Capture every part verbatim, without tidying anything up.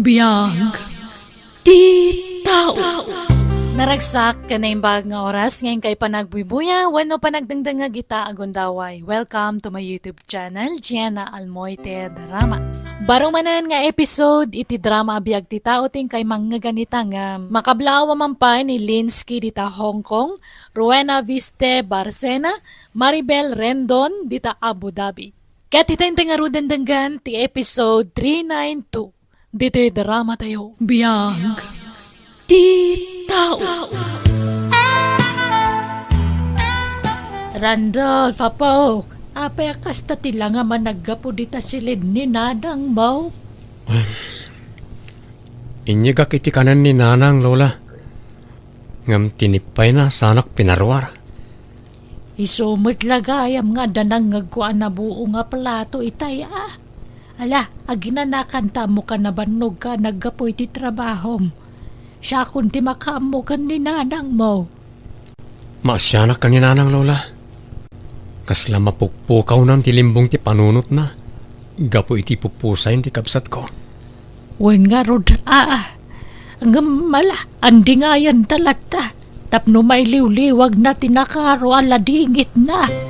Biag ti tao. Naragsak ken naimbag nga oras nga inkay panagbuybuya wenno panagdengdengngeg ita a gundaway. Welcome to my YouTube channel, Gianna Almoite Drama. Baro manen nga episode iti drama a Biag ti Tao ti inkay mangngegna ita nga makablaaw a mapan ni Linsky dita Hong Kong, Rowena Viste Barcena, Maribel Rendon dita Abu Dhabi. Ket ita intay ngaruden denggen ti episode three nine two. Ditoy drama tayo. Biag ti tao. Randolph, apok, apay a kasta ti langam a naggapu dita silid ni nanang mo? Inyegak iti kanen ni nanang, Lola. Ngem tinippayna sanak pinaruar. Isu met la gayam nga adda nangngegko a nabuo nga plato itay a. Ala, aginanakanta ammokan a bannogka a naggapu iti trabahom. Siakon ti makaammo ken ni nanangmo. Maasianak ken ni nanang, Lola. Kasla mapukpukaw ti limbong ti panunotna gapu iti pupusayen ti kabsatko. Wen ngarud, aa. Ngem ala, andingayenta latta tapno mailiwliwagna ti nakaro a ladingitna.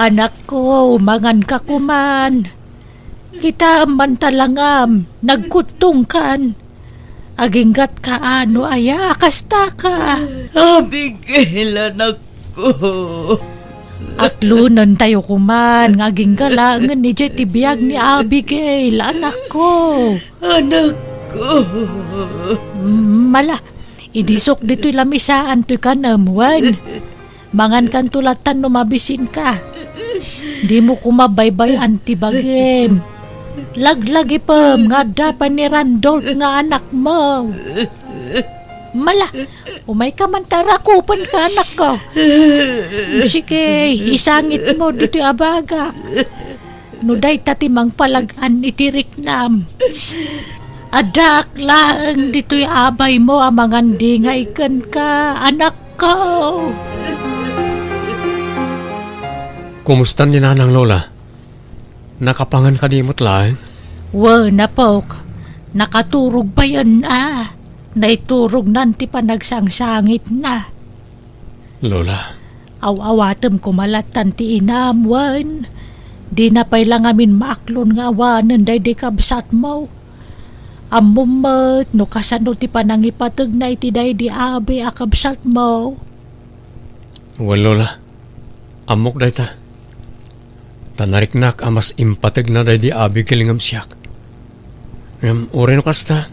Anakko, manganka koman. Kitaem man ta langam, nagkuttongkan. Aginggatka a no aya a kastaka. Abigail, anakko. Aklonentayo koman nga agingga laengen idiay ti biag ni Abigail, anakko. Anakko. Mm, ala, idisok ditoy lamisaan toy kanem, wen. Mangankanto latta no mabisinka. Dimo koma baybay-an ti bagim. Laglagipem nga adda pay ni Randolph nga anakmo. Mala, umayka man ta rakupenka, anakko. Sige, isangitmo ditoy a bagak. No dayta ti mangpalag-an iti riknam. Addaak laeng ditoy abaymo a mangandingay kenka, anakko. Kumustan ni nanang, Lola? Nakapangan kadi met laeng? Wen, apok. Nakaturog payen a. Naiturognan ti panagsangsangitna. Lola. Aw-awatem koma lattan ti inam, wen. Dina pay la ngamin maaklon nga awanen daydi kabsatmo. Ammom met no kasano ti panangipategna iti daydi abi a kabsatmo. Wen, Lola. Ammok dayta. Ta nariknak a mas impategna daydi Abigail ngem siak. Ngem uray no kasta,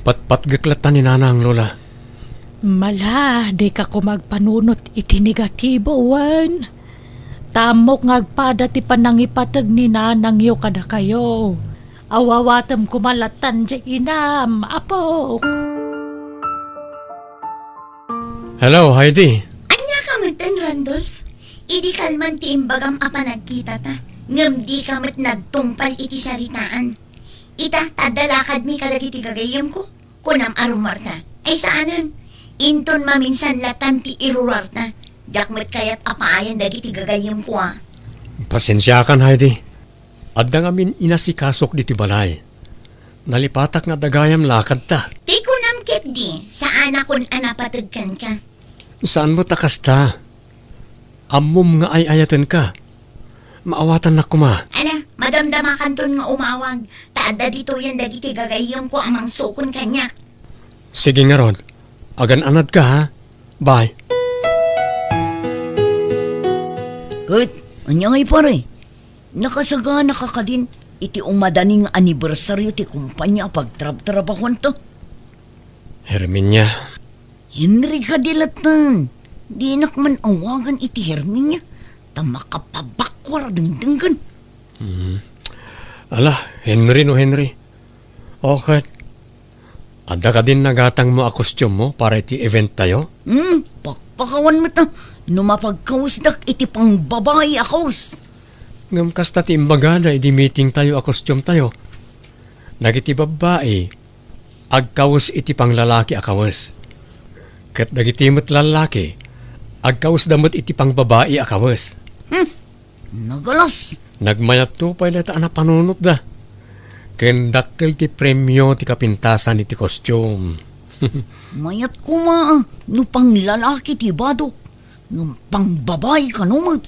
patpatgek latta ni nanang, Lola. Mala, dika koma agpanunot iti negatibo, wen. Ta ammok nga agpada ti panangipateg ni nanangyo kadakayo. Aw-awatem koma lattan diay inam, apok. Hello, Heidi. Ania ka metten, Randolph? Idi kalman ti imbagam a panagkitata, ngem dika met nagtungpal iti saritaan. Ita, ta adda lakadmi kadagiti gagayyemko, kunam a rumuarta. Ay saanen, inton maminsan lattan ti iruruarta, diak met kayat a paayen dagiti gagayyemko a. Pasensiakan, Heidi. Adda ngamin inasikasok ditoy balay. Nalipatak nga adda gayam lakadta. Ti kunam ketdi, saanakon a napateg kenka. Saan met a kasta. Ammom nga ay-ayatenka. Maawatannak koma. Ala, madamdamakanton nga umawag, ta adda ditoyen dagiti gagayyemko a mangsukon kaniak. Sige ngarud, agan-anadka, ha? Bye. Ket, ania ngay, pare? Nakasaganaka kadin iti umadani nga anibersario ti kompania a pagtrabtrabahuanta? Herminia. Henry kadi latten. Dinak man awagan iti Herminia, ta makapabakkor a dengdenggen. Hmm. Ala, Henry no Henry. O ket, adda kadin nagatangmo a kostiummo para iti eventtayo? Hmm, pakpakawan met a. No mapagkawesdak iti pangbabai a kawes. Ngem kasta ti imbagada idi meetingtayo a kostiumtayo. Dagiti babbai, agkawes iti panglalaki a kawes. Ket dagiti met lallaki, agkawesda met iti pangbabai a kawes. Hmm, nagalas. Nagmayatto pay dayta a napanunotda. Ken dakkel ti premio ti kapintasan iti costume. Mayat koma no panglalaki ti badok, ngem pangbabai kano met.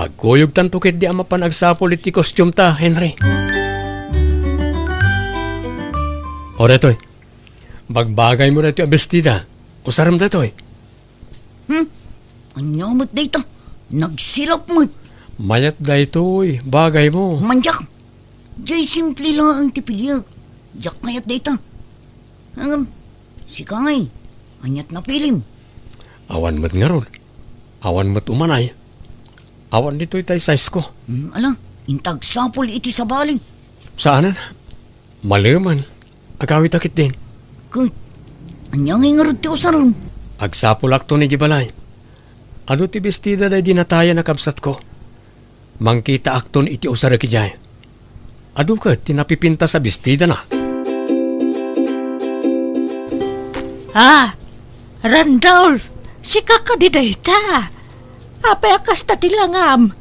Agkuyogtanto ketdi a mapan agsapul iti costume ta, Henry. O, daytoy. Bagbagaymo daytoy a bestida. Usarem daytoy. Hmm? Ania met dayta? Nagsilap met. Mayat daytoy, bagaymo. Mandiak. Jay simple laeng ti piliek. Diak kayat dayta. Ngem, sika ngay, aniat napilim? Awan met ngarud. Awan met umanay. Awan ditoy tay size ko. Hmm, ala, inta agsapul iti sabali. Saanen? Malemen. Agawidta ketdin. Ket, ania ngay ngarud ti usarem? Agsapulakton idiay balay. Adu ti bestida daydi natayen a kabsatko. Mangkitaakton iti usarek idiay. Adu ket ti napipintas a bestidana. Ah, Randolph, sika kadi dayta? Apay a kasta ti langam?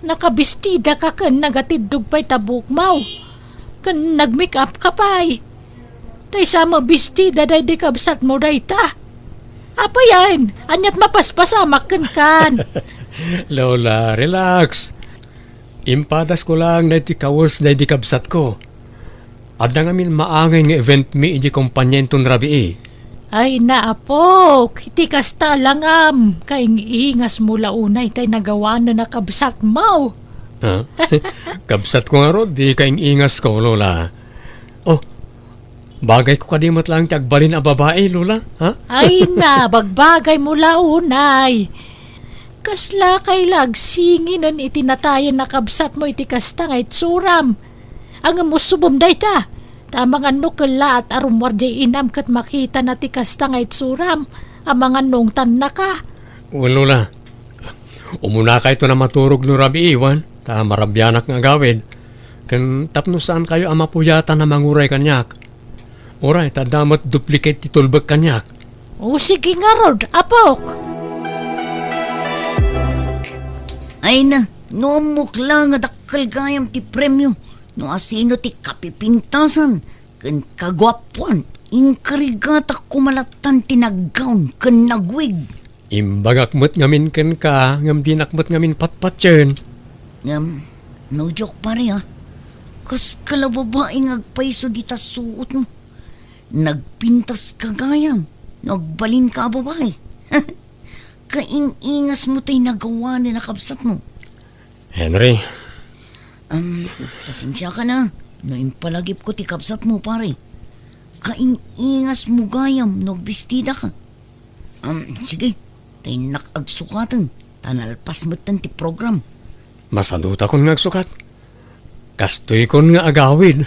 Nakabestida ka ken nagatiddog pay ta buokmo. Ken nag-make up ka pay. Tay sa mabestida daydi kabsatmo dayta. Apayen, aniat mapaspasamak kenkan? Lola, relax. Impadasko laeng daytoy kawes daydi kabsatko. Adda ngamin maangay nga event mi idiay kompania inton rabii. Ay, naapok, iti kasta langam, kaing-ingasmo la unay tay nagawanen a kabsatmo. Ha? Kabsatko ngarud, di kaing-ingasko, Lola. Oh, bagayko kadi met laeng ti agbalin a babai, Lola? Ha? Ay na, bagbagaymo la unay. Kasla kay la agsinginen iti natayen a kabsatmo iti kasta nga itsuram. Ngem usubem dayta, ta amangan no kellaat a rummuar diay inam ket makitana ti kasta nga itsuram, amangan no ungtannaka. Wen, Lola. Umunakayton a maturog no rabii, wen, ta marabianak nga agawid. Ken tapno saankayo a mapuyatan a manguray kaniak. Uray, ta adda met duplicate ti tulbek kaniak. O, sige ngarud, apok. Ay na, no ammok la nga dakkel gayam ti premio, no asino ti kapipintasan ken kaguapuan, inkarigatak koma lattan ti naggawn ken nagwig. Imbagak met ngamin kenka, ngem dinak met ngamin patpatien. Ngem, no joke, pare, ah. Kas kala babai nga agpayso dita suot mo. Nagpintas ka gayam, no agbalin ka a babai. Kaing-ingas mo tay nagawanen a kabsat mo. Henry. Um, pasensya ka na, no impalagip ko ti kabsat mo, pare. Kaing-ingas mo gayam, no agbestida ka. Um, sige, ta innak agsukaten, ta nalpas metten ti program. Masadutakon nga agsukat. Kastoykon nga agawid.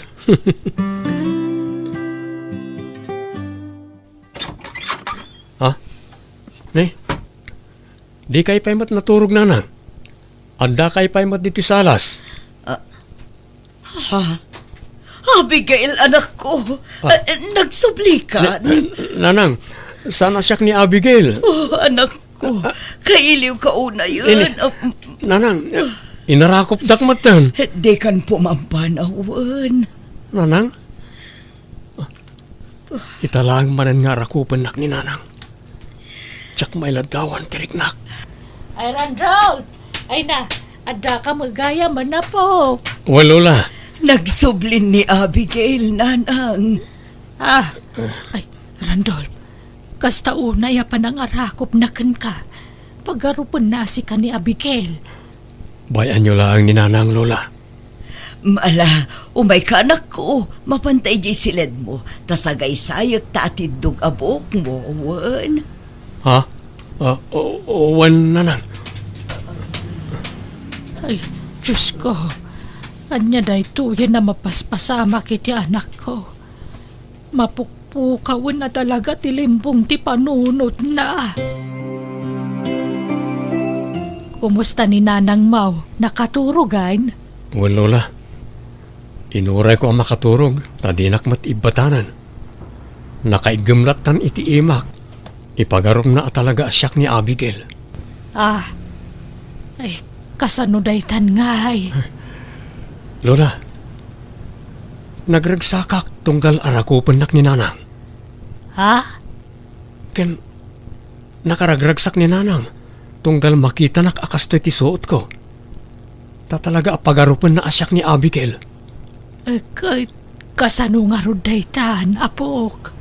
Ha? Ne? Dikay pay met naturog, nanang? Addakay pay met ditoy salas? Ah, Ha? Abigail, anakko. Ah. Ah, nagsubli ka? Na-, nanang, saan a siak ni Abigail? Oh, anakko. Ah. Kailiw ka unayen. Ini, ah, nanang, inarakopdak metten. Dikan pumampanawen. Nanang? Ita laeng manen nga arakupennak ni nanang. Diak mailaddawan ti riknak. Ay, Randolph! Ay na, adda ka met gayam, apo. Wen, Lola. Nagsublin ni Abigail, nanang. Ah, ay, Randolph, kasta unay a panangarakopna kenka. Pagarupenna a sika ni Abigail. Bay-anyo laeng ni nanang, Lola. Ala, umayka, anakko. Mapanta idiay siledmo, ta sagaysayek ta atiddog a buokmo, wen. Ha? Ah, o-, o-, wen, nanang. Ay, Diosko. Ania daytoyen a mapaspasamak iti anakko? Mapukpukawen a talaga ti limbong ti panunotna. Kumusta ni nanangmo? Nakaturogan? Wen, Lola. Inurayko a makaturog, ta dinak met ibbatanan. Nakaiggem lattan iti imak. Ipagarupna a talaga a siak ni Abigail. Ah, ay, Kasano daytan ngay? Lola, nagragsakak tunggal arakupennak ni Nanang. Ha? Ken nakaragragsak ni Nanang tunggal makitanak a kastoy ti suotko. Ta talaga a pagarupenna a siak ni Abigail. Eh, ka-, kasano ngarud daytan, apok?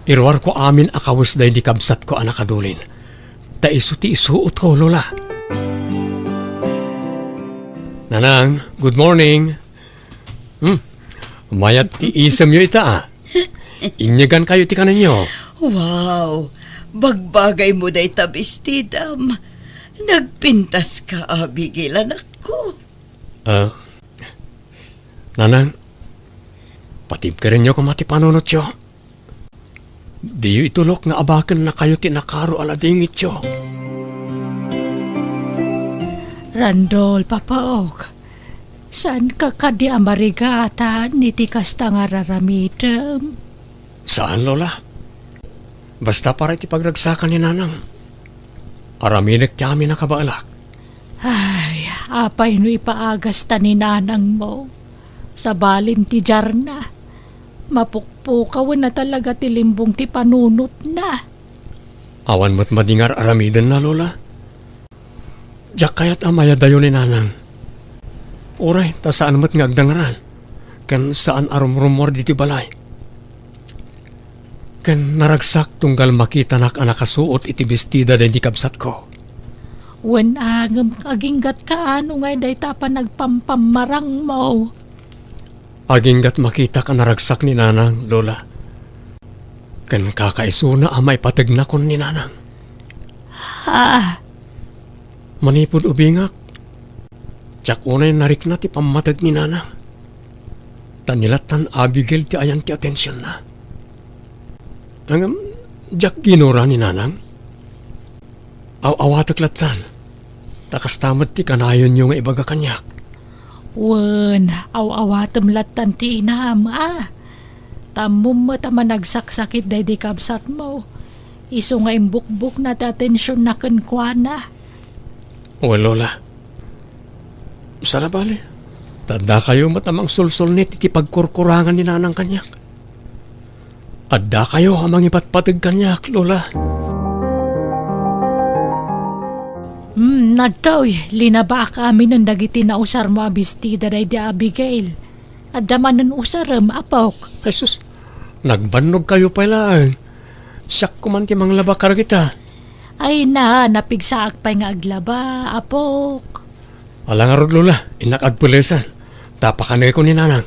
Iruarko amin a kawes daydi kabsatko a nakadulin. Ta isu ti isuotko, Lola. Nanang, good morning. Hmm, mayat ti isemyo ita, ah. Inyegankayo ti kanenyo. Wow! Bagbagaymo dayta bestidam. Nagpintaska, Abigail, anakko. Ah, Nanang, patibkerenyo koma ti panunotyo. Diyo itulok nga abakennakayo ti nakaro a ladingityo. Randolph, apok, saanka kadi a marigatan iti kasta nga raramidem? Saan, Lola. Basta para iti pagragsakan ni Nanang, aramidek ti amin a kabaelak. Ay, apay no ipaagasta ni Nanangmo? Sabalin ti diarna, mapukpukawen a talaga ti limbong ti panunotna. Awan met madi nga ar-aramidenna, Lola. Diak kayat a mayadayo ni Nanang. Uray, ta saan met nga agdangran, ken saan a rumrumuar ditoy balay. Ken naragsak tunggal makitanak a nakasuot iti bestida daydi kabsatko. Wen a, ngem aginggatka no ngay dayta a panagpampammarangmo? Aginggat makitak a naragsak ni Nanang, Lola. Ken kakaisuna a maipategnakon ni Nanang. Ah. Manipud ubingak, diak unay narikna ti pammateg ni Nanang. Ta ni lattan Abigail ti ayan ti atensionna. Ngem, diak ginura ni Nanang. Aw-awatek lattan, ta kasta met ti kanayonyo nga ibaga kaniak. Wen, aw-awatem lattan ti inam, a. Ta ammom met a managsaksakit daydi kabsatmo. Isu nga imbukbokna ti atensionna kenkuana. Wen, Lola. Saan a bale, ta addakayo met a mangsulsulnit iti pagkurkurangan ni Nanang kaniak. Addakayo a mangipatpateg kaniak, Lola. Hmm, adtoy, linabaak aminen dagiti nausarmo a bestida daydi Abigail. Adda manen usarem, apok. Ay sus, nagbannogkayo pay laeng. Siak koman ti manglaba kadagita. Ay na, napigsaak pay nga aglaba, apok. Ala ngarud, Lola, innak agpelesan. Ta pakaneko ni Nanang.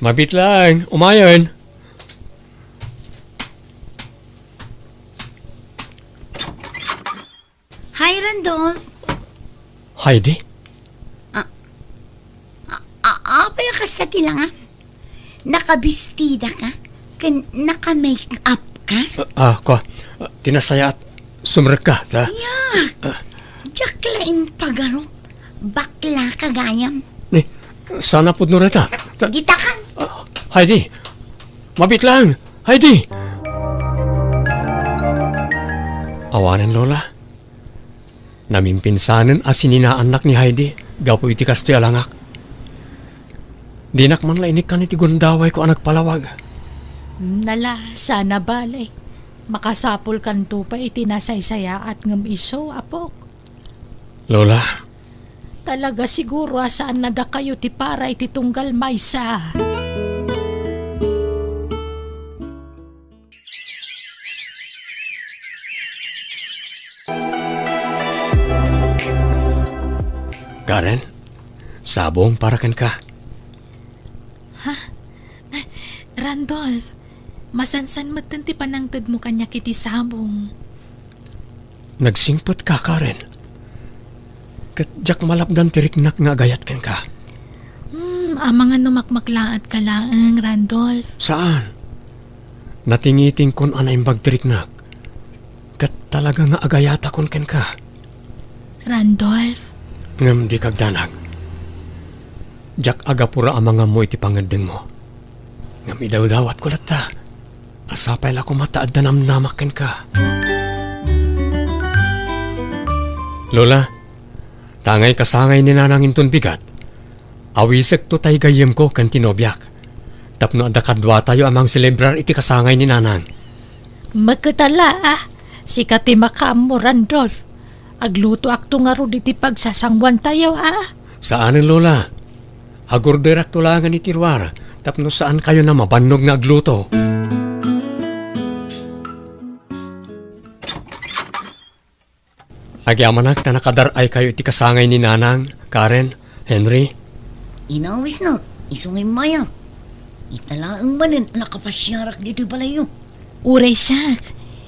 Mabit laeng, umayen. Hi, Randolph. Hi, di. Ah, ah, ah, apay a kasta ti langam? Nakabistida ka? Ken naka-make up ka? Ah, ah, kua. Ah, ti nasayaat, sumrekka, ta. Ya. Ah. Diak la impagarup. Bakla ka gayam. Ni, saan a pudno dayta? Ta-, Ditakan. Ah, Heidi. Mabit laeng. Heidi. Awanen, Lola. Namimpinsanen a sininaannak ni Heidi gapu iti kastoy a langak. Dinak man la inikkan iti gundawayko a nagpalawag. Nala, saan a bale. Makasapulkanto pay iti nasaysayaat ngem isu, apok. Lola. Talaga siguro a saan a dakayo ti para iti tunggal maysa. Karen, sabong para kenka. Ha? Randolph, masansan metten ti panangtedmo kaniak iti sabong. Nagsingpetka, Karen. Ket diak malapdan ti riknak nga agayat kenka. Hmm, amangan no makmaklaatka laeng, Randolph. Saan? Natingitingkon a naimbag ti riknak. Ket talaga nga agayatakon kenka. Randolph? Ngem dika agdanag. Diak agapura a mangammo iti pangeddengmo. Ngem idawdawatko latta. Sapay la koma ta adda namnamak kenka. Lola, ta ngay kasangay ni Nanang inton bigat, awisekto tay gayyemko ken ti nobiak. Tapno adda kaduatayo a mangselebrar iti kasangay ni Nanang. Maketala, a. Sika ti makaammo, Randolph. Aglutoakto ngarud iti pagsasanguantayo, a. Saanen, Lola. Agorderakto laengen iti ruar tapno saankayon a mabannog nga agluto. Agyamanak ta nakadar-aykayo iti kasangay ni Nanang, Karen, Henry. Inawisnak, isu nga immayak. Ita laeng manen a nakapasiarak ditoy balayyo. Uray siak,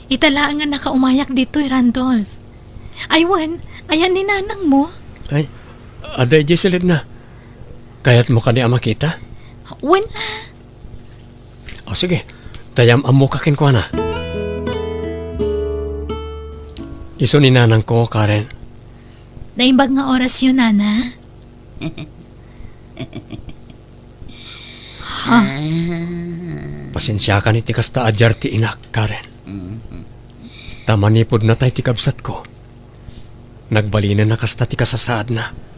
ita laeng nga nakaumayak ditoy, Randolph. Ay, wen, ayan ni Nanangmo? Ay, adda idiay silidna. Kayatmo kadi a makita? Wen, a. O, sige. Ta yam-ammoka kenkuana. Isu ni Nanangko, Karen. Naimbag nga orasyo, Nana. Ha? Pasensiakan iti kasta a diar ti inak, Karen. Ta manipud natay ti kabsatko, nagbalinen a kasta ti kasasaadna.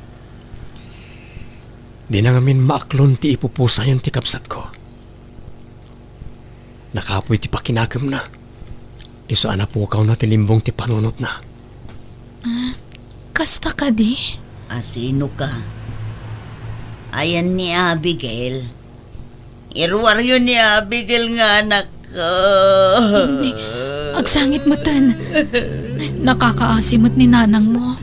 Dina ngamin maaklon ti ipupusayon ti kabsatko. Nakapuy ti pakinakemna. Isu a napukawna ti limbong ti panunotna. Ah, kasta kadi? Asinoka? Ayan ni Abigail. Iruaryo ni Abigail nga anakko. Ni, agsangit meten. Nakakaasi met ni nanangmo.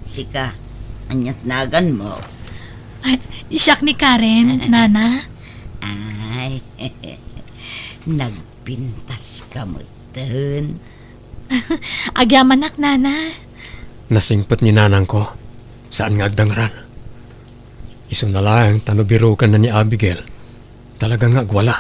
Sika, ania't naganmo? Ay, siak ni Karen, Nana. Ay, nagpintaska meten. Agyamanak, Nana. Nasingpet ni nanangko, saan nga agdangran. Isuna laeng ta no birokanna ni Abigail, talaga nga agwala.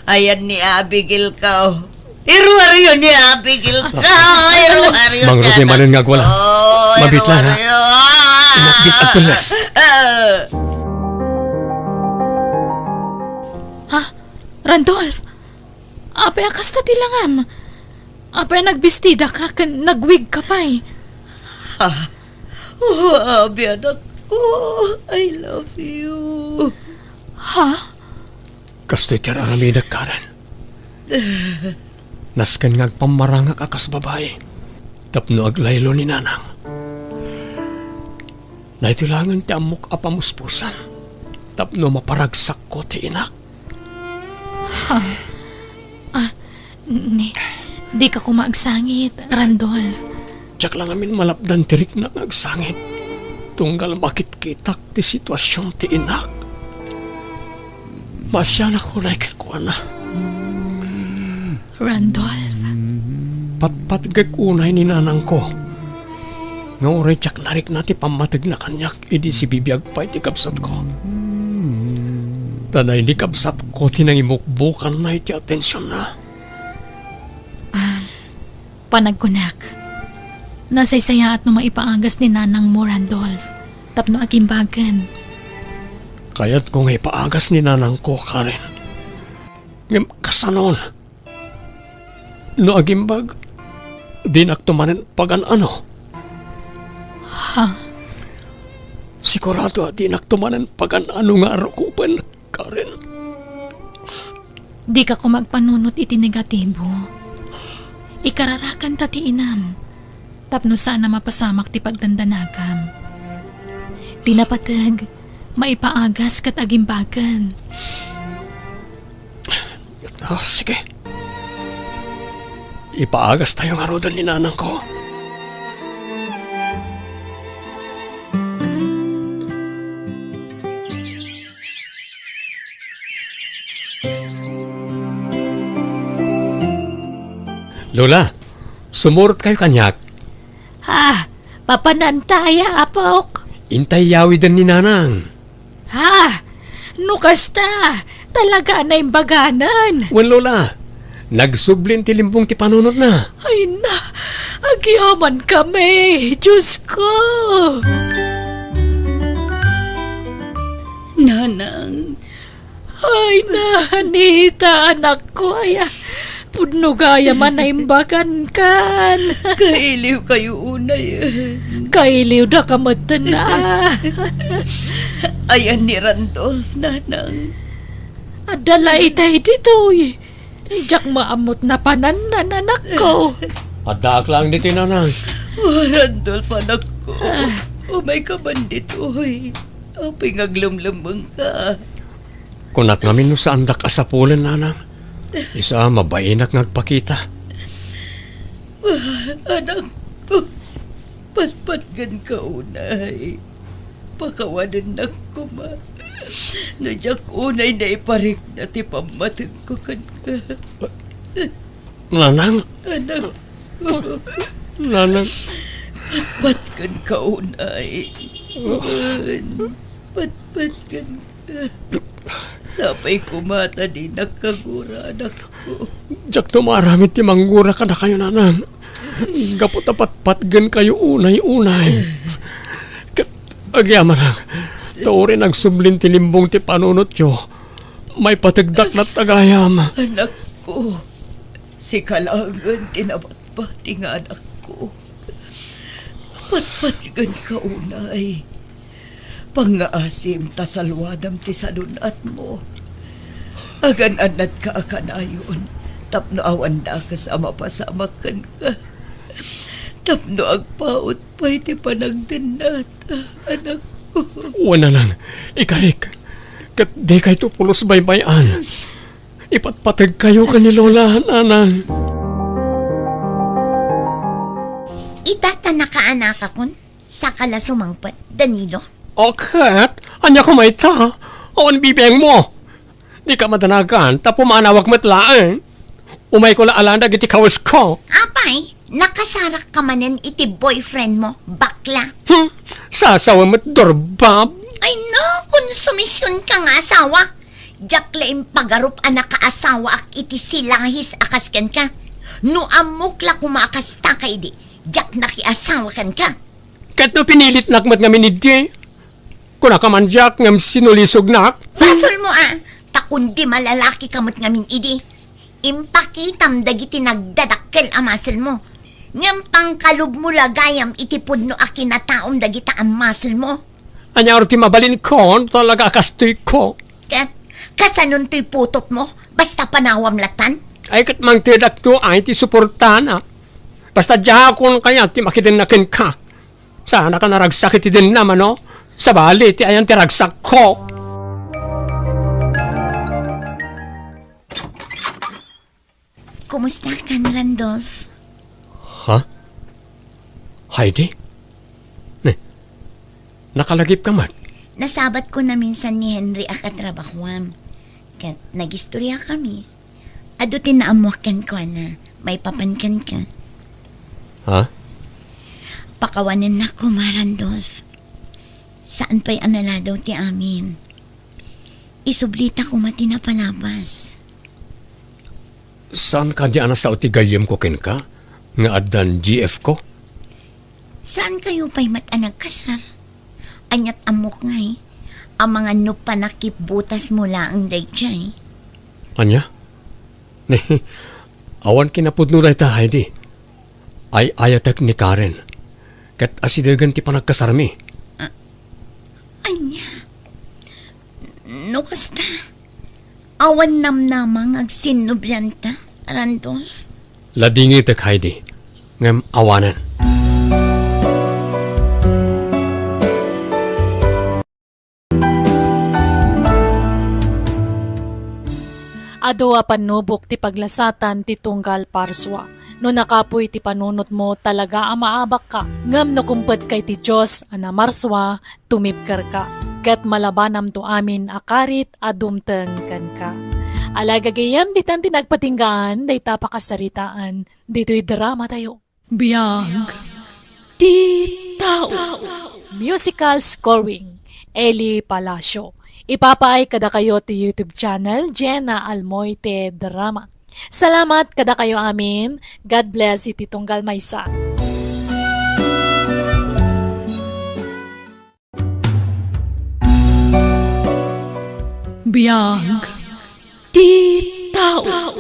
Ayan ni Abigail ka, oh. Iruaryo ni Abigail ka, oh. Iruaryo. Mangrugi manen nga agwala. Oh, mabitla, ha? Iruaryo. Inakbit agpelles. Ah. Ha? Randolph? Apay a kasta ti langam? Apay a nagbistida ka ken nagwig ka pay? Ha? Oh, Abi, anakko, I love you. Ha? Kastoy ti ar-aramidek, Karen. Nasken nga agpammarangak a kas babai tapno aglaylo ni nanang. Daytoy laengen ti ammok a pamuspusan tapno maparagsakko ti inak. Ha? Ah, ni, dika koma agsangit, Randolph. Diak la ngamin malapdan ti riknak nga agsangit, tunggal makitkitak ti situasion ti inak. Maasianak unay kenkuana. Randolph. Patpatgek unay ni nanangko nga uray diak narikna ti pammategna kaniak idi sibibiag pay ti kabsatko. Ta daydi kabsatko ti nangimukbokanna iti atensionna. Ah, panagkunak, nasaysayaat no maipaagas ni nanangmo, Randolph, tapno agimbagen. Kayatko nga ipaagas ni nanangko, Karen. Ngem kasanon? No agimbag, dinakto manen pagan-ano. Ha? Sigurado a dinakto manen pagan-ano nga arukupen, Karen. Dika koma agpanunot iti negatibo. Ikararakan ta ti inam, tapno saan a mapasamak ti pagdandanagam. Ti napateg, maipaagas ket agimbagen. Ah, sige. Ipaagastayo ngaruden ni nanangko. Lola, sumurotkayo kaniak. Ah, papananta aya, apok? Intay yawiden ni nanang. Ha? No kasta, talaga a naimbaganan. Wen, Lola, nagsublin ti limbong ti panunotna. Ay na, agyaman kami, Diyos ko. Nanang, Ay, Nanita, anakko, aya. Pudno gayam a naimbagankan. Kailiwkayo unay. Kailiwdaka metten, a. Ayan ni Randolph, Nanang? Adda la itay ditoy. Diak maammo't napanan, anakko. Addaak laeng ditoy, Nanang. O, Randolph, anakko. Ah. Umayka man ditoy. Apay nga aglemlemmengka? Kunak ngamin no saandak a sapulen, Nanang. Isu a mabainak nga agpakita. Ah, anakko, patpatgenka unay. Pakawanennak koma no diak unay naiparikna ti pammatengko kenka. Nanang. Anak. Nanang. Patpatgenka unay. Wen, patpatgenka. Sapay koma ta dinak kagura, anakko. Diakto maaramid ti manggura kadakayo, Nanang. Gapu ta patpatgenkayo unay-unay. Ket agyamanak, ta uray nagsublin ti limbong ti panunotyo, maipategdak latta gayam. Anakko, sika laengen ti nabatbati nga anakko. Patpatgenka unay. Pangngaasim ta salwadam ti sadun-atmo. Agan-annadka a kanayon tapno awan dakes a mapasamak kenka. Tapno agpaut pay ti panagdennat, anakko. Wen, Nanang, ikarik. Ket dikayto pulos baybay-an. Ipatpategkayo ken ni Lola, Nanang. Ita ta nakaanakakon, saka la sumangpet, Danilo? O ket, ania koma ita? Awan bibiangmo. Dika madanagan, ta pumanawak met laeng. Umayko la alan dagiti kawesko. Apay, nakasarakka manen iti boyfriend mo, bakla? Hmm, sasawa met, durbab. Ay no, konsumisionka nga asawa. Diak la impagarup a nakaasawaak iti silahis a kas kenka. No ammok la koma a kasta ka idi, diak nakiasawa kenka. Ket no pinilitnak met ngamin idi, kunaka man diak ngem sinulisognak. Basolmo a, ta kundi malalakika met ngamin idi, impakitam dagiti nagdadakkel a maselmo. Ngem pangkalubmo la gayam iti pudno a kinataom dagita a maselmo. Aniaro ti mabalinko no talaga a kastoyko? Ket kasanontoy putotmo? Basta panawam latan? Ay, ket mangtedakto ay ti suportana. Basta diakon kayat ti makidenna kenka. Saanaka naragsak iti dennam, no? Sabali ti ayan ti ragsakko. Kumusta kan, Randolph? Ha? Heidi? Ne, nakalagipka met? Nasabatko naminsan ni Henry a katrabahuam. Ket nagistoriakami. Adu ti naammoak kenkuana, maipapan kenka. Ha? Pakawanennak koma, Randolph. Saan pay a naladaw ti amin. Isublita koma ti napalabas. Saan kadi a nasao ti gayyemko kenka nga addan G F ko? Saankayo pay met a nagkasar? Ania't ammok ngay, amangan no panakipbutasmo laeng daydiay. Ania? Ne, awan kinapudno dayta, Heidi. Ay-ayatek ni Karen. Ket asidegen ti panagkasarmi. A-, ania? No kasta, awan namnama nga agsinnublianta, Randolph? Ladingitek, Heidi, ngem awanen. Adu a pannubok ti paglasatan ti tunggal parsua. No nakapuy ti panunotmo, talaga a maabakka. Ngem no kumpetka iti Dios a namarsua, tumibkerka, ket malabanamto amin a karit a dumteng kenka. Ala, gagayyem, ditan ti nagpatinggaan dayta a pakasaritaan ditoy dramatayo. Biag ti tao. Musical scoring, Eli Palacio. Ipapaay kadakayo ti YouTube channel, Jenna Almoite Drama. Salamat kadakayo amin. God bless iti tunggal maysa. Biag ti tao.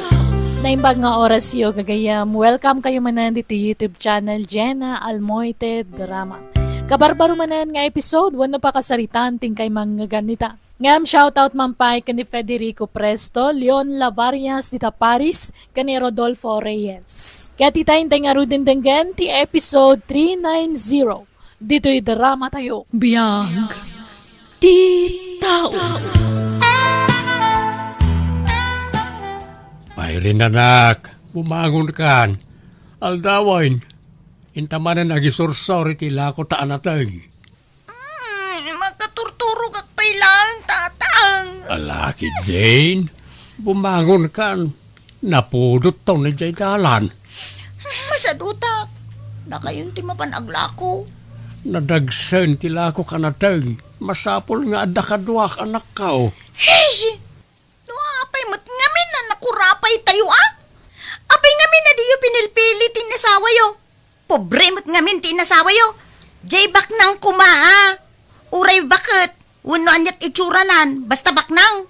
Naimbag nga orasyo, gagayyem. Welcome kayo manen ditoy YouTube channel, Jenna Almoite Drama. Kabarbaro manen nga episode, wenno pakasaritaan ti inkay mangngegannita. Ngem shoutout man pay ken ni Federico Presto, Leon Lavarias dita Paris, ken ni Rodolfo Reyes. Ket ita, intay ngaruden denggen ti episode three nine zero. Ditoy drama tayo. Biag ti tao. Irene, anak, bumangon kan. Aldawen, inta manen agisursor iti lako ta anateng. Mm, makaturturogak pay laeng, Tatang. Ala, Jane, bumangon kan. Napudot ton idiay dalan. Masadutak. Dakayon ti mapan aglako. Nadagsen ti lako kanateng. Masapul nga adda kaduak, anakko. Hey! No apay met ngamin a nakurapay tayo, a? Apay ngamin a diyo pinilpili ti inasawayo? Pobre met ngamin ti inasawayo. Jay baknang koma, a. Uray baket, wenno aniat itsuranan, basta baknang.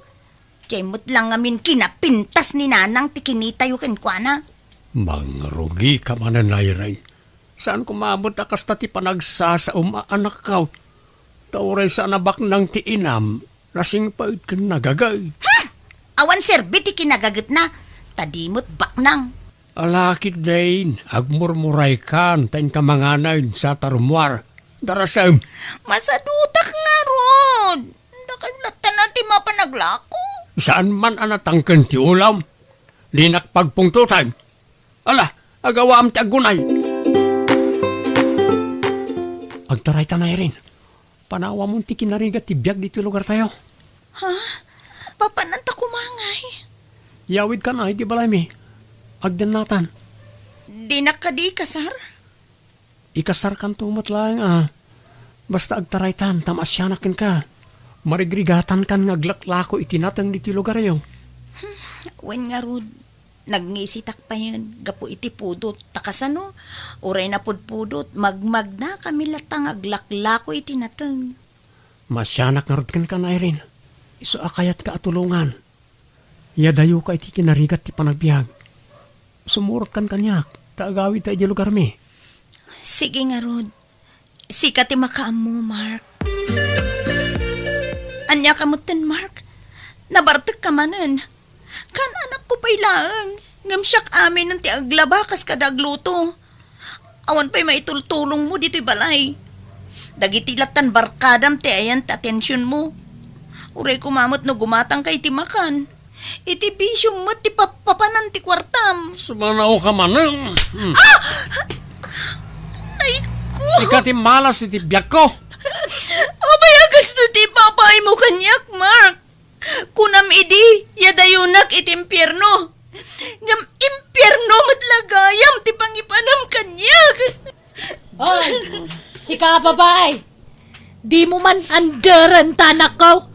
Jay met lang ngamin kinapintas ni Nanang ti kinitayo kenkuana. Mangrugika manen, Irene. Saan koma met a kasta ti panagsasaom a anakko. Ta uray saan a baknang ti inam, nasingpet ken nagaged. Hmm! Awan serbi ti kinagagetna, ta di met baknang. Ala, Jane, agmurmuraykan ta inka manganen sa ta rummuar. Darasem. Masadutak ngarud. Dakayo latta ti mapan aglako. Saan man a natangken ti ulam. Dinak pagpungtotan. Ala, agawam ti aggunay. Agtaraytan, Irene. Panawamon ti kinarigat ti biag ditoy lugartayo. Ha? Papananta koma ngay? Yawidkan iti balaymi. Agdennatan. Dinak kadi ikasar? Ikasarkanto met laeng a. Basta agtaraytan ta maasianak kenka. Marigrigatankan nga aglaklako iti nateng ditoy lugaryo. Wen ngarud, nagngisitak payen gapu iti pudot. Ta kasano? Uray napudpudot, magmagnakami latta nga aglaklako iti nateng. Maasianak ngarud kenka, Irene. Isu a kayatka a tulongan. Iyadayoka iti kinarigat ti panagbiag. Sumurotkan kaniak, ta agawidta idiay lugarmi. Sige ngarud. Sika ti makaammo, Mark. Ania ka metten, Mark? Nabartekka manen. Kan anakko pay laeng, ngem siak aminen ti aglaba kas kada agluto. Awan pay maitultulongmo ditoy balay. Dagiti lattan barkadam ti ayan ti atensionmo. Uray koma met no gumatangka iti makan. Iti bisiom met ti pappapanan ti kuartam. Sumanaoka manen. Hmm. Ah! Ay ko! Ika ti malas iti biagko. Apay a kastoy ti ipapaaymo kaniak, Mark? Kunam idi, iyadayonak iti impierno. Ngem impierno met la gayam ti pangipanam kaniak. Hoy, sika a babai! Dimo man anderen ta anakko.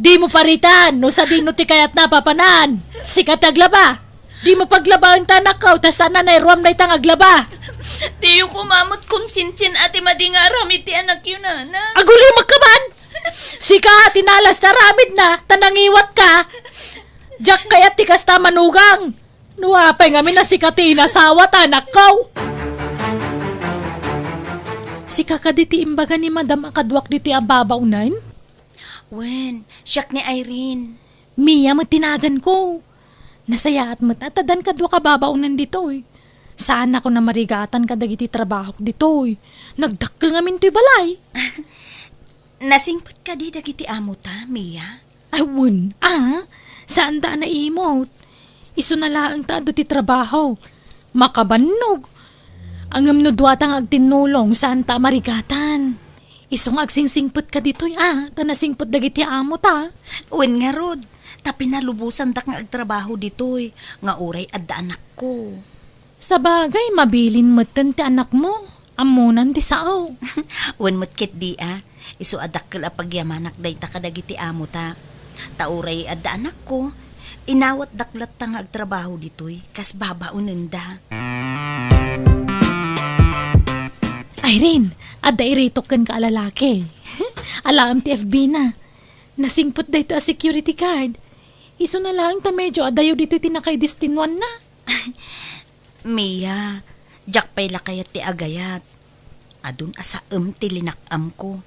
Dimo paritan no sadino ti kayatna a papanan. Sika ti aglaba. Dimo paglabaen ta anakko, ta saan a nairuam dayta nga aglaba. Diyo koma met konsensian a ti madi nga aramid ti anakyo, nana. Agulimek ka man! Sika ti nalas ti aramidna, ta nangiwatka. Diak kayat ti kasta a manugang. No apay ngamin a sika ti inasawa ta anakko. Sika kadi ti imbaga ni Madam a kaduak ditoy a babaonen? Wen, siak ni Irene. Mia met ti naganko. Nasayaat met a ta addan kaduak a babaonen ditoy. Saanakon a marigatan kadagiti trabahok ditoy. Nagdakkel ngamin toy balay. Nasingpet kadi dagiti amota, Mia? Ay, wen, a. Saanda a naimot. Isuna laeng ta adu ti trabaho. Makabannog. Ngem no duata nga agtinnulong, saanta a marigatan. Isu nga agsingsingpet ka ditoy, a, ta nasingpet dagiti amota. Wen ngarud, ta pinalubosandak nga agtrabaho ditoy, nga uray adda anakko. Sabagay, mabilin metten ti anakmo. Ammonan ti sao. Wen met ketdi a, isu a dakkel a pagyamanak dayta kadagiti amota. Ta uray adda anakko, inawatdak latta nga agtrabaho ditoy, kas babaonenda. Irene, adda iritok kenka a lalaki. Alaem ti F B na. Nasingpet daytoy a security guard. Isuna laeng ta medio adayo ditoy ti nakaidestinuanna. Mia, diak pay la kayat ti agayat. Adun a saem ti linak-amko.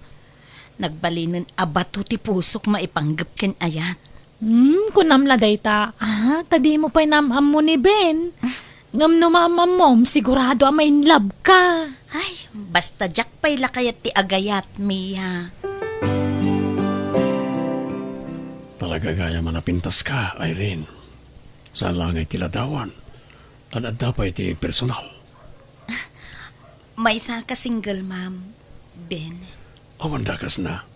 Nagbalinen a bato ti pusok maipanggep ken ayat. Hmm, kunam la dayta. Ah, ta dimo pay naam-ammo ni Ben. Ngem no maam-ammom, sigurado a ma-in love ka. Ay, basta diak pay la kayat ti agayat, Mia. Talaga gayam a napintas ka, Irene. Saan la ngay ti ladawan. Ad-adda pay ti personal. Maysa ka single mom, Ben. Awan dakasna.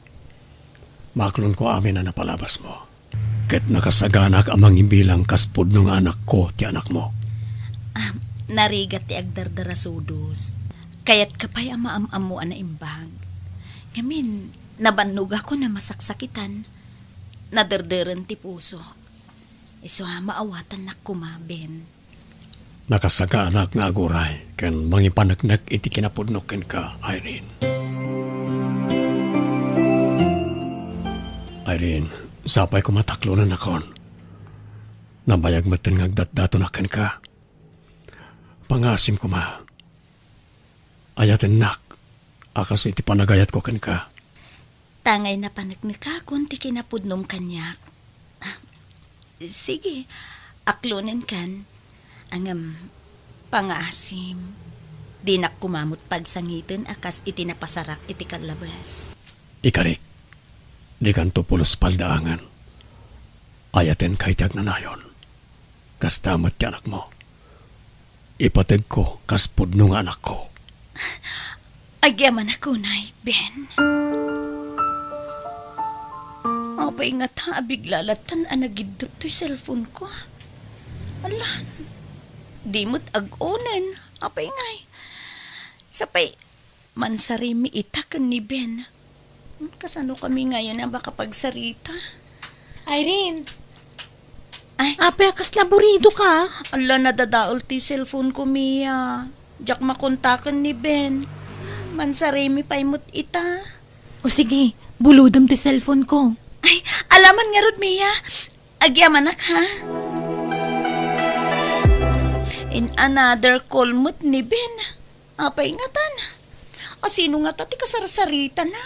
Maklonko amin a napalabasmo. Ket nakasaganak a mangibilang kas pudno nga anakko ti anakmo. Ah, narigat ti agdardarasudos. Kayatka pay a maam-ammo a naimbag. Ngamin, nabannogakon a masaksakitan. Naderderen ti pusok. Isu a maawatannak koma, Ben. Nakasaganak nga aguray ken mangipaneknek iti kinapudno kenka, Irene. Irene, sapay koma taklonennakon. Nabayag metten nga agdatdatonak kenka. Pangaasim koma. Ayatennak a kas iti panagayatko kenka. Tangay napaneknekakon ti kinapudnom kaniak. Sige, aklonenkan. Ngem, pangaasim, dinak koma met pagsangiten a kas iti napasarak iti kallabes. Ikarik, dikanto pulos paldaangen. Ayatenka iti agnanayon. Kasta met ti anakmo. Ipategko kas pudno nga anakko. Agyamanak unay, Ben. Apay ngata a bigla lattan a nagiddep toy cellphone ko? Ala, di met ag-onen. Apay ngay? Sapay, mansarimi ita ken ni Ben. Hmm, kasano kami ngayen a makapagsarita? Irene! Ay. Apay a kasla burido ka? Ala, nadadael ti cellphone ko, Mia. Diak makontaken ni Ben. Mansarimi pay met ita. O sige, bulodem ti cellphone ko. Ay, alaman ngarud, Mia. Agyamanak, ha? In another call met ni Ben. Apay ngatan? A sino ngata ti kasarsaritana?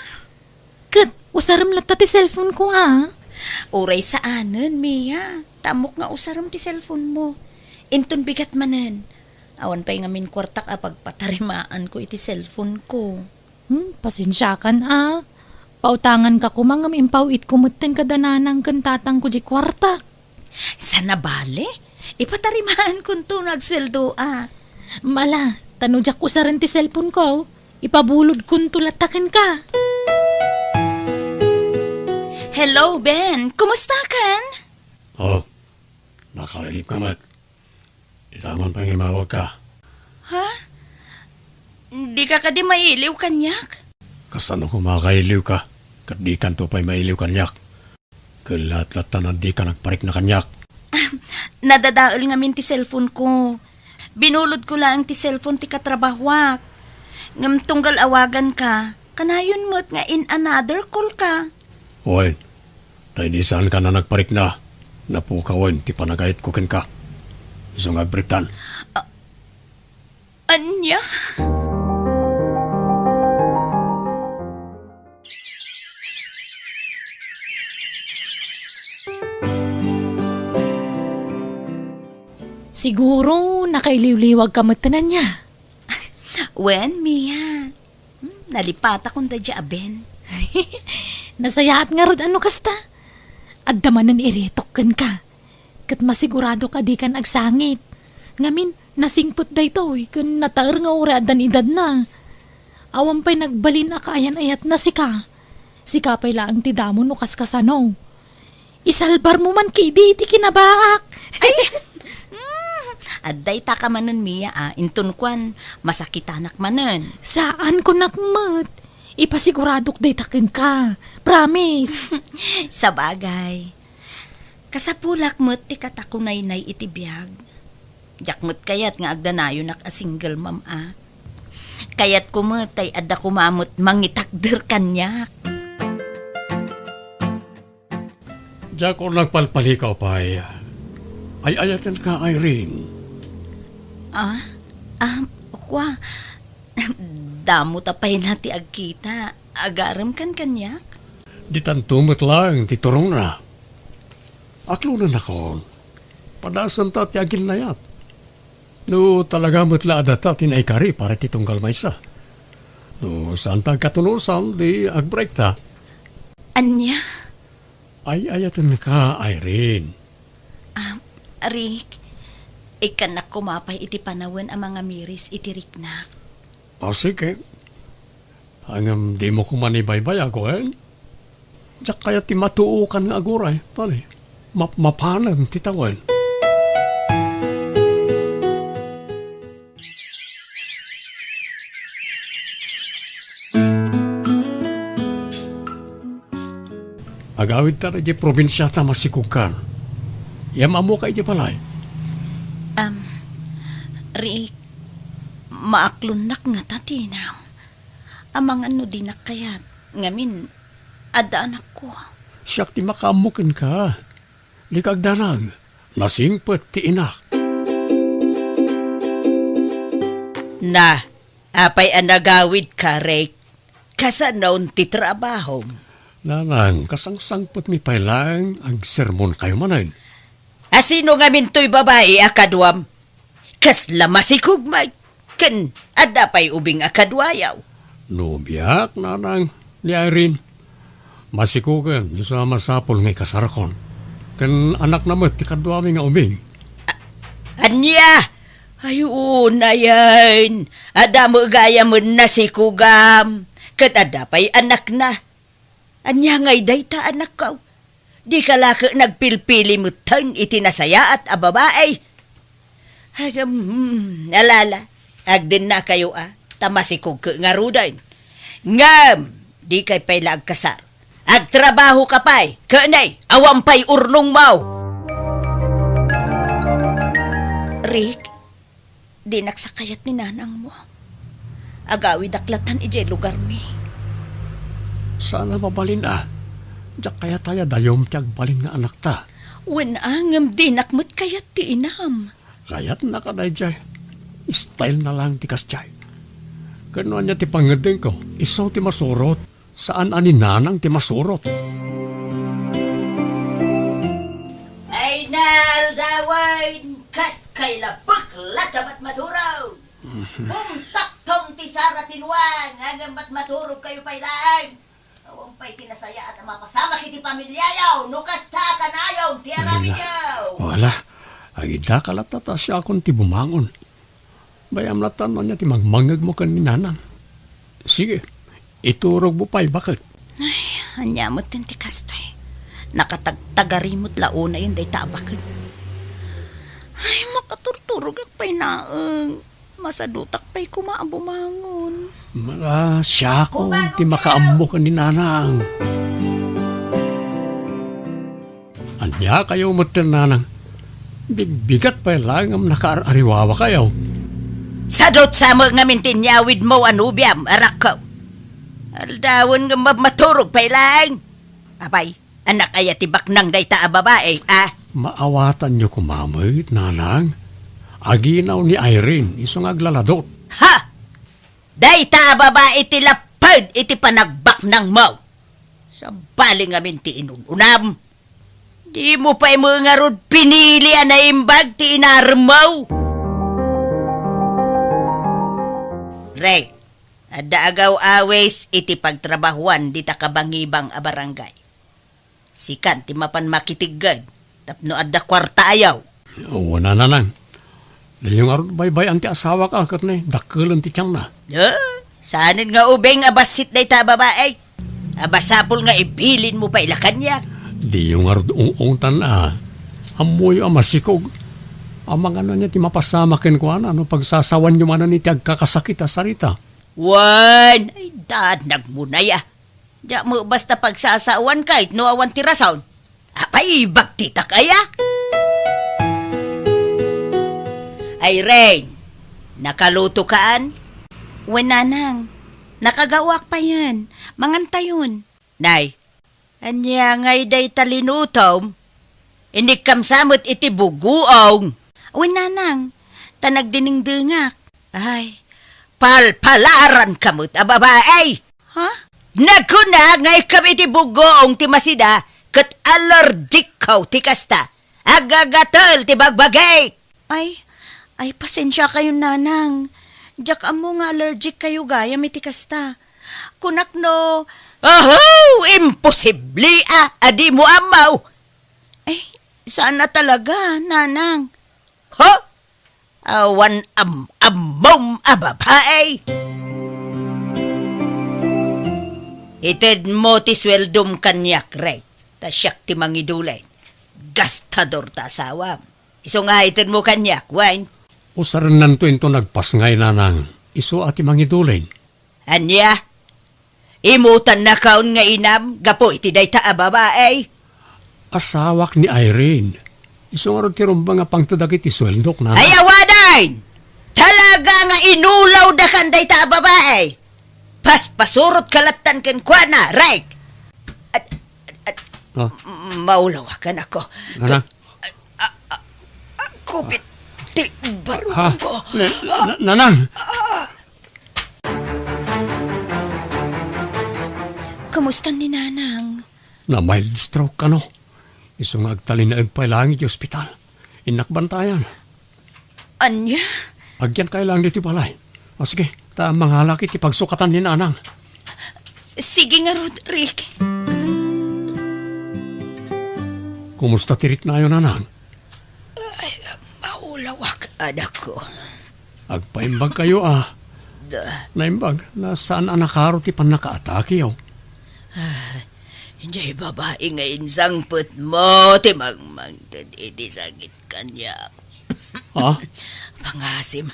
Ket usarem latta ti cellphone ko, a? Uray saanen, Mia. Ta ammok nga usarem ti cellphone mo. Inton bigat manen. Awan pay ngamin kuartak a pagpatarimaanko iti cellphone ko. Hmm, pasensiakan, a. Pautanganka koma ngem impaw-itko metten kada nanang ken tatangko diay kuarta. Saan a bale? Ipatarimaankonto no agsueldoak. Ala, ta no diak usaren ti cellphone ko, ipabulodkonto latta kenka. Hello, Ben. Kumustakan? Oh, nakalagipka met. Ita man pay nga imawagka. Ha? Dika kadi mailiw kaniak? Kasano koma a kailiwka, ket dikanto pay mailiw kaniak? Kellat latta a dika nagparikna kaniak. Nadadael ngamin ti cellphone ko. Binulodko laeng ti cellphone ti katrabahoak. Ngem tunggal awaganka, kanayon met nga in another call ka. Wen, ta idi saanka a nagparikna, napukawen ti panagayatko kenka. Isu nga agbriktan. A-, ania? Siguro, nakailiwliwagka met, ania? Wen, Mia. Hmm, nalipatakon daydiay a Ben. Nasayaat ngarud a no kasta. Adda manen iretok kenka. Ket masiguradok a dikan agsangit. Ngamin, nasingpet daytoy ken nataer nga uray addan edadna. Awan pay nagbalin a kaayan-ayatna sika. Sika pay laeng ti damo no kaskasano. Isalbarmo man ketdi iti kinabaak. Ay! Mm, adda itaka manen, Mia, a. Inton kuan, masakitanak manen. Saan, kunak met. Ipasiguradok dayta kenka. Promise. Sabagay. Kasapulak met ti katakunaynay iti biag. Diak met kayat nga agdanayonak a single mom, a. Kayatko met tay adda koma met mangitakder kaniak. Diak nagpalpalikaw pay. Ay-ayatenka, Irene. Ah? Ah, kua, damo ta pay na ti agkita. Agarem kan kaniak? Ditanto met laeng ti turongna. Aklonennakon. Padasenta ti aginnayat. No talaga met la a data ti naikari para ti tunggal maysa. No saanta agkatunosan, di agbreakta. Ania? Ay-ayatenka, Irene. Ah, Rick, ikkannak koma pay iti panawen a mangamiris iti riknak. O, sige. Ngem dimo koma ibaybayag, wen? Diak kayat ti matuokan nga aguray, tani, map-, mapanen ti tawen. Agawidka idiay probinsia ta masikogkan. Yam-ammoka idiay balay. Am, Rick, maaklonnak ngata ti inam. Amangan no dinak kayat, ngamin, adda anakko. Siak ti makaammo kenka. Dika agdanag, nasingpet ti inak. Na, apay a nagawidka, Rick? Kasano ti trabahom? Nanang, kasangsangpetmi pay laeng agsermonkayo manen. A sino ngamin toy babai a kaduam? Kasla masikog met, ken adda pay ubing a kaduayaw. No biak, nanang, ni Irene, masikogen, isu a masapul nga ikasarakon. Ken anakna met ti kaduami nga ubing. A-, ania? Ay, unayen, adda met gayamen nasikogam, ket adda pay anakna. Ania ngay dayta, anakko? Dika la ket nagpilpili metten iti nasayaat a babai. Agam, hmm, alala, agdennakayo a, ta masikogko ngaruden. Ngem, dikay pay la agkasar. Agtrabahoka pay, ken ay, awan pay urnongmo. Rick, dinak sa kayat ni nanangmo. Agawidak latan idiay lugarmi. Saan a mabalin a. Diak kayat aya dayom ti agbalin nga anakta. Wen a, ngem dinak met kayat ti inam. Kayatna kadaydiay. Style na lang ti kasdiay. Ken no ania ti pangngeddengko, isu ti masurot. Saan a ni nanang ti masurot. Ay, naaldawen, kas kay la bekla ta matmaturog. Umtakton ti sara ti nuang, ngem matmaturog kayo pay laeng. Awan pay ti nasayaat a mapasamak iti pamiliayo, no kasta a kanayon ti aramidyo. Wala. Agidaka latta ta siakon ti bumangon. Bay-am latta no ania ti mangmangngegmo ken ni nanang. Sige, iturogmo pay baket. Ay, ania met ti kastoy? Nakatagtagari met la unayen dayta a baket. Ay, makaturturogak pay laeng. Masadutak pay koma a bumangon. Mala, siakon ti makaammo ken ni nanang. Ania kayo metten, nanang? Bigbigat pay laeng ngem nakaar-ariwawakayo. Sadut sa met ngamin ti inyawidmo a nobiam, arakko. Aldawen ngem mab-, maturog pay laeng. Apay, anak aya ti baknang dayta a babai, a? Maawatanyo koma met, nanang. Aginaw ni Irene, isu nga aglaladot. Ha! Dayta a babai ti lapped iti panagbaknangmo. Sabali ngamin ti inun-unam. Dimo pay met ngarud pinili a naimbag ti inaremmo. Re, adda agaw-awis iti pagtrabahuan dita kabangibang a barangay. Sikan ti mapan makitigged tapno adda kuarta ayaw. Wen a, nanang. Diyo ngarud baybay-an ti asawak a ket ne, dakkelen ti tianna. Eh, saanen nga ubing a bassit dayta a babai. A masapul nga ibilinmo pay la kaniak. Diyo ngarud ung-ungtan a. Ammoyo a masikog. Amangan ania ti mapasamak kenkuana no pagsasawanyo manen iti agkakasakit a sarita. Wen, ay, daan nagmunaya. Diak met basta pagsasawan ket no awan ti rason. Apay, bagtitak aya? Irene, nakalutokaan? Wen, nanang. Nakagaoak payen. Mangantayon. Nay, Ania ngay dayta linutom? Inikkam sa met iti bugoong. Wen, nanang, ta nagdinengdengak. Ay, palpalaranka met a babae! Ha? Nagkuna nga ikkam iti bugoong ti masida ket allergic-kaw ti kasta. Agagatel ti bagbagik! Ay, ay, pasensiakayon, nanang. Diak ammo nga allergic kayo gayam iti kasta. Kunak no, Aho! Imposible a, a dimo ammo! Ay, saan a talaga, nanang. Ha? Awan am-ammom a babae! Itedmo ti sueldom kaniak, Rek, ta siak ti mangidulen. Gastador ta asawam. Isu nga itedmo kaniak, wen? Usarennanto inton agpasngay, nanang. Isu a ti mangidulen. Ania? Imutannakon nga inam gapu iti dayta a babae? Asawak ni Irene. Isu ngarud ti rumbeng a pangted dagiti sueldok, nanang. Ay, awanen! Talaga nga inulawdakan dayta a babae! Paspasurotka lattan kenkuana, Rek! At, at, at, Ah. Maulawak, anakko. Nanang? A, a, a, a, kupit ti barukongko. Na, na, nanang! Kumusta ni nanang? Na-mild stroke kano. Isu nga agtalinaed pay laeng iti ospital. Innak bantayan. Ania? Agyankayo laeng ditoy balay. O sige, ta mangalak iti pagsukatan ni nanang. Sige ngarud, Rick. Kumusta ti riknayo, nanang? Ay, maulawak, anakko. Agpaimbagkayo a. Da. Naimbag, no saan a nakaro ti pannakaatakeyo. Ah, diay babai nga insangpetmo ti mangmangted iti sakit kaniak. Ha? Pangasim,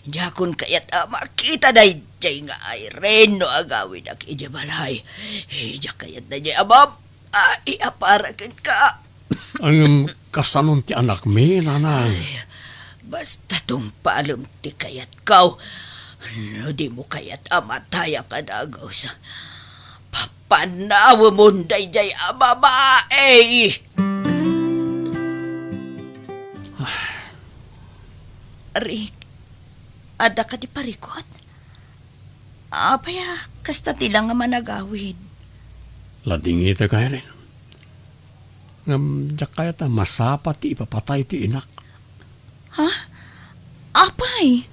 diakon kayat a makita daydiay nga Irene no agawidak idiay balay. Diak kayat daydiay a bab-, Ai a para kenka. Ngem kasanon ti anakmi, nanang? Ay, basta tungpalem ti kayatko. No dimo kayat a matayak a dagus, papanawemon daydiay a babai. Rick, adda kadi parikut? Apay a kasta ti la nga managawid? Ladingitek, Irene. Ngem diak kayat a masapa ti ipapatay ti inak. Ha? Apay?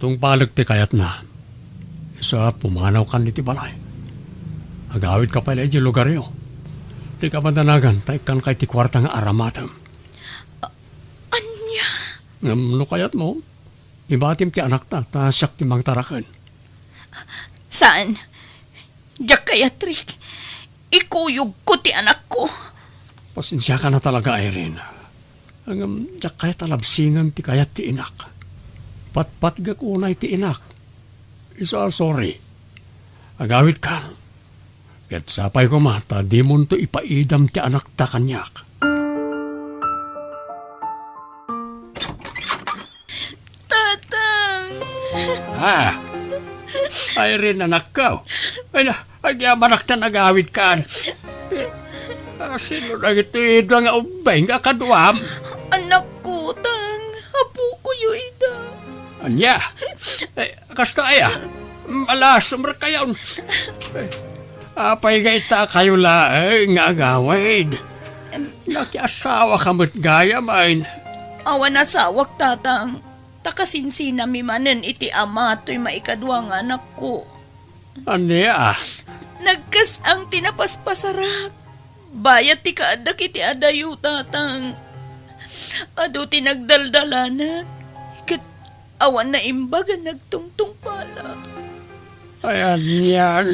Tungpalek ti kayatna. Isu a pumanawkan iti balay. Agawidka pay la idiay lugaryo. Dika madanagan ta ikkanka iti kuarta nga aramatem. A-, ania? Ngem no kayatmo, ibatim ti anakta, ta siak ti mangtaraken. Saan? Diak kayat, Rick. Ikuyogko ti anakko. Pasensiakan a talaga, Irene. Ngem diak kayat a labsingen ti kayat ti inak. Patpatgek unay ti inak. Isu a sorry. Agawidkan. Ket sapay koma ta dimonto ipaidam ti anakta kaniak. Tatang! Ah! Irene, anakko. Ay na, agyamanak ta nagawidkan. Ah, sino dagitoy dua nga ubbing a kaduam? Anakko, Tang. Apokoyo ida. Ania? Eh, kasta aya? Malasumrek kayon. Eh, apay nga itakayo laeng nga agawid? Em. Nakiasawaka met gayam, ay. Awan asawak, Tatang. Ta kasinsinami manen iti ama toy maikadua nga anakko. Ania? Nagkas-ang ti napaspasarak. Bayat ti kaaddak iti adayo, Tatang. Adu ti nagdaldalanak, ket awan naimbag a nagtungtungpalak. Ay, anian?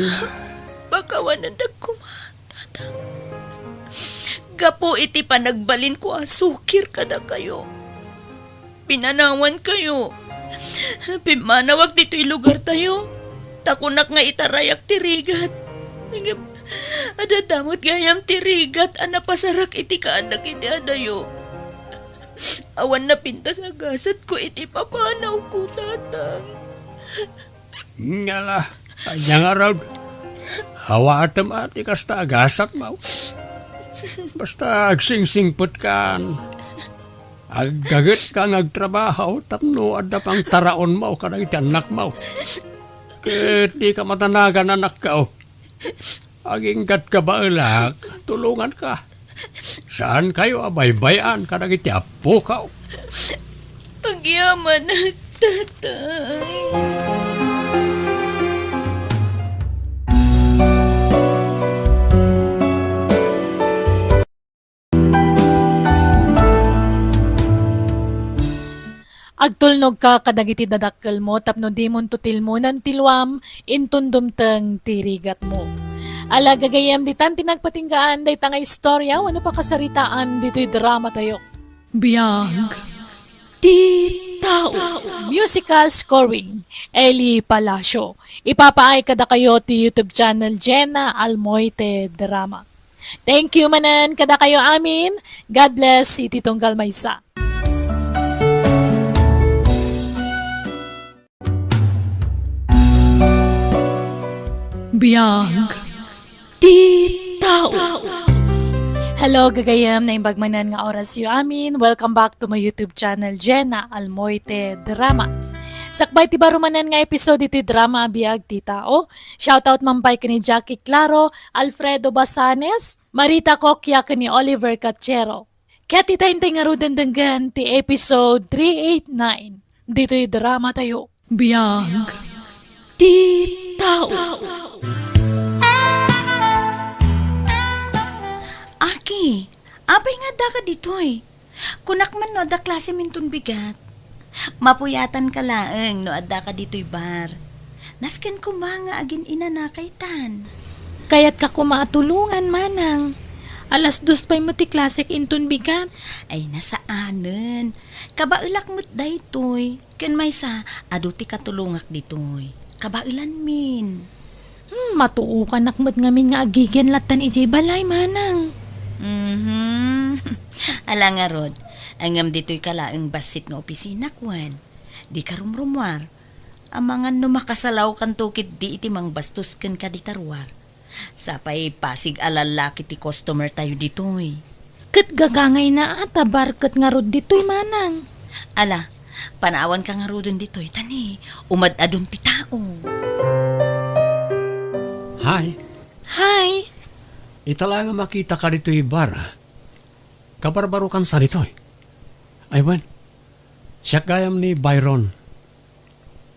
Pakawanendak koma, Tatang. Gapu iti panagbalinko a sukir kadakayo. Pinanawankayo. Pimmanawak ditoy lugartayo, ta kunak nga itarayak ti rigat. Ngem, adda met gayam ti rigat a napasarak iti kaaddak iti adayo. Awan napintas a gasatko iti papanawko, Tatang. Ngala, ania ngarud? Awatem a ti kasta a gasat, maw? Basta agsingsingpetkan. Aggagetka nga agtrabaho tapno adda pangtaraonmo kadagiti annakmo. Ket dika madanagan, anakko. Aginggatka baelak, tulonganka. Saankayo a baybay-an kadagiti appokaw. Agyamanak, tatay. Agtulnogka kadagiti dadakkelmo tapno dimonto tilmonen ti luam inton dumteng ti rigatmo. Ala, gagayyem, ditan ti nagpatinggaan dayta nga istorya wenno pakasaritaan ditoy dramatayo. Biag ti tao. Musical scoring, Eli Palacio. Ipapaay kadakayo ti YouTube channel Jenna Almoite Drama. Thank you manen kadakayo amin. God bless iti tunggal maysa. Biag ti tao. Hello, gagayyem, naimbag manen nga orasyo amin. Welcome back to my YouTube channel, Jenna Almoite Drama. Sakbay ti baro manen nga episode iti drama a Biag ti Tao, shoutout man pay ken ni Jackie Claro, Alfredo Basanes, Marita Coquia ken ni Oliver Cachero. Ket ita intay ngaruden denggen ti episode three eight nine ditoy dramatayo. Biag ti tao. Aki, apay nga addaka ditoy? Kunak man no adda klasem inton bigat. Mapuyatanka laeng no addaka ditoy bar. Nasken koma nga agin-inanakaytan. Kayatka koma a tulongan, manang. Alas dos pay met ti klasek inton bigat. Ay, nasaanen. Kabaelak met daytoy. Ken maysa, adu ti katulongak ditoy. Kabaelanmin. Hmm, matuokanak met ngamin nga agigen lattan idiay balay, manang. Mhm. Ala ngarud, ngem ditoyka laeng bassit nga opisinak wen? Dika rumrumuar. Amangan no makasalawkanto ketdi iti mangbastos kenka dita ruar. Sapay pasig a lallaki ti customer tayo ditoy. Ket gagangayna a ta bar ket ngarud ditoy, manang. Ala, panawanka ngaruden ditoy, ta ni, umad-adun ti tao. Hi. Hi. Ita la nga makitaka ditoy bar, ah. Kabarbarokansa ditoy. Ay, wen, siak gayam ni Byron.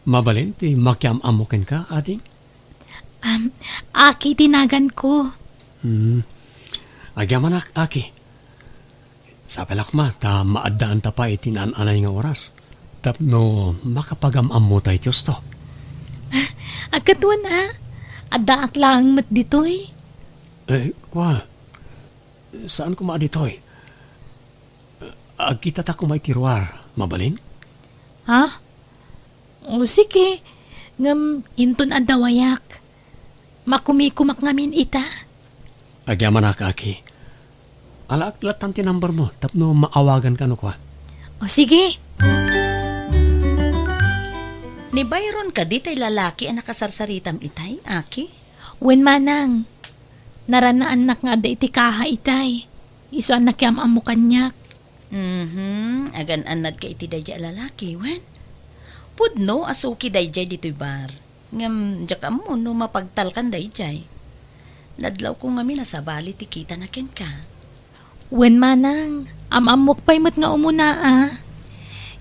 Mabalin ti makiam-ammo kenka, ading? Am, Aki ti naganko. Hmm. Agyamanak, Aki. Sapay la koma ta maaddaanta pay iti naan-anay nga oras tapno makapagam-ammota iti husto. Agkatwan a, addaak laeng met ditoy. Eh, kua, saan koma a ditoy? Agkitata koma iti ruar, mabalin? Ha? O, sige. Ngem inton adda wayak, makumikomak ngamin ita. Agyamanak, Aki. Alaak lattan ti number mo tapno maawaganka no kua. O, sige. Ni Byron kadi tay lalaki a nakasarsaritam itay, Aki? Wen, manang. Naranaannak nga adda iti kaha itay. Isu a nakiam-ammo kaniak. Mhm. Agan-annadka iti daydiay a lalaki, wen? Pudno a suki daydiay ditoy bar. Ngem diak ammo no mapagtalkan daydiay. Nadlawko ngamin a sabali ti kitana kenka. Wen, manang, am-ammok pay met nga umuna a.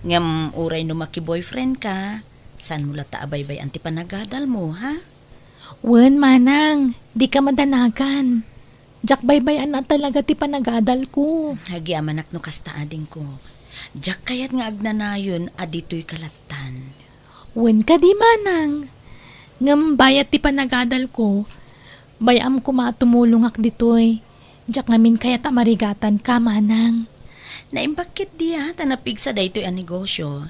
Ngem uray no maki-boyfriend ka, saanmo latta a baybay-an ti panagadalmo, ha? Wen, manang, dika madanagan. Diak baybay-an a talaga ti panagadalko. Agyamanak no kasta, adingko. Diak kayat nga agnanayon a ditoyka lattan. Wen kadi, manang. Ngem bayat ti panagadalko, bay-am koma a tumulongak ditoy. Diak ngamin kayat a marigatanka, manang. Naimbag ketdi a ta napigsa daytoy a negosio.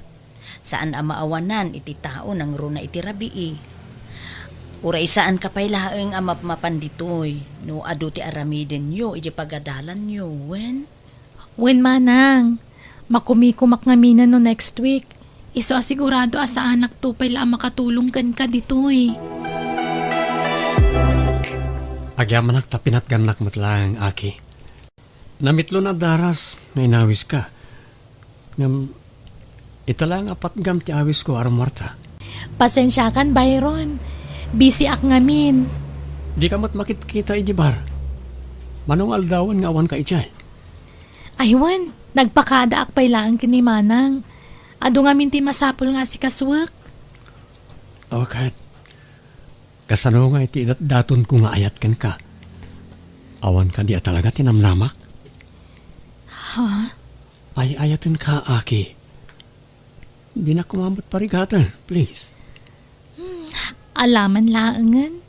Saan a maawanan iti tao nangruna iti rabii. Uray saanka pay laeng a mapmapan ditoy no adu ti aramidenyo iti pagadalanyo, wen? Wen, manang. Makumikomak ngamin no next week. Isu a sigurado a saanakto pay la a makatulong kenka ditoy. Agyamanak ta pinatgannak met laeng, Aki. Namitlon a daras nga inawiska. Ngem, ita la nga patgam ti awisko, Armarta. Pasensiakan, Byron. Busy ak ngamin. Dika met makitkita idiay bar. Mano nga aldawen nga awanka idiay? Ay wen, nagpakadaak pay laeng ken ni Manang. Adu ngamin ti masapul nga asikasuek. O ket, kasano nga iti idatdatonko nga ayat kenka? Awan kadi a talaga ti namnamak? Ha? Ay-ayatenka, Aki. Dinak koma met parigaten, please. Hmm, alaman laengen.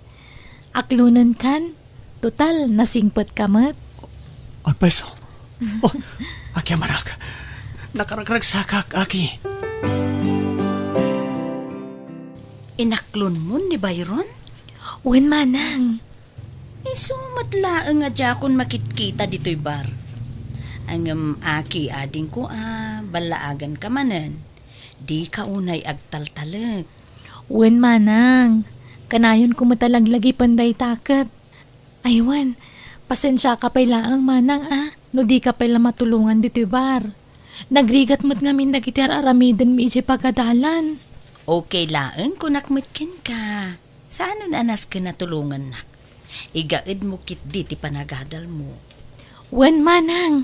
Aklonenkan, total, nasingpetka met. Agpayso. Oh, Aki a manak. Nakaragragsakak, Aki. Inaklonmon ni Byron? Wen, Manang. Isu met laeng a diakon makitkita ditoy bar. Ngem, Aki, adingko a, ballaaganka manen. Dika unay agtaltalek. Wen, Manang. Kanayonko met a laglagipen dayta ket. Ay wen, pasensiaka pay laeng, Manang, a, no dika pay la matulongan ditoy bar. Nagrigat met ngamin dagiti ar-aramidenmi idiay pagadalan. Okay laeng, kunak met kenka. Saanen a nasken a tulongannak. Igaedmo ketdi ti panagadalmo. Wen, Manang.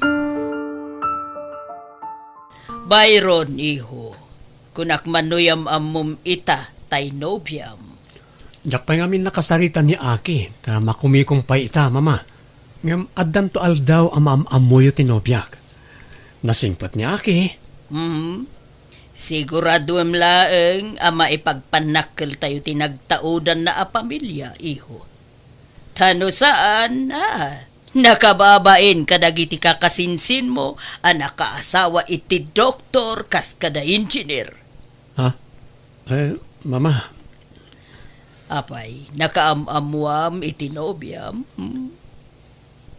Byron, iho, kunak man no yam-ammom ita tay nobiam. Diak pay ngamin nakasarita ni Aki, ta makumikom pay ita, Mama. Ngem addanto aldaw a maam-ammoyo ti nobiak. Nasingpet ni Aki. Mhm. Siguraduem laeng a maipagpannakkeltayo ti nagtaudanna a pamilia, iho. Ta no saan, a, nakababain kadagiti kakasinsinmo a nakaasawa iti doktor kas kada engineer. Ha? Eh, Mama. Apay, nakaam-ammoam iti nobiam? Hmm?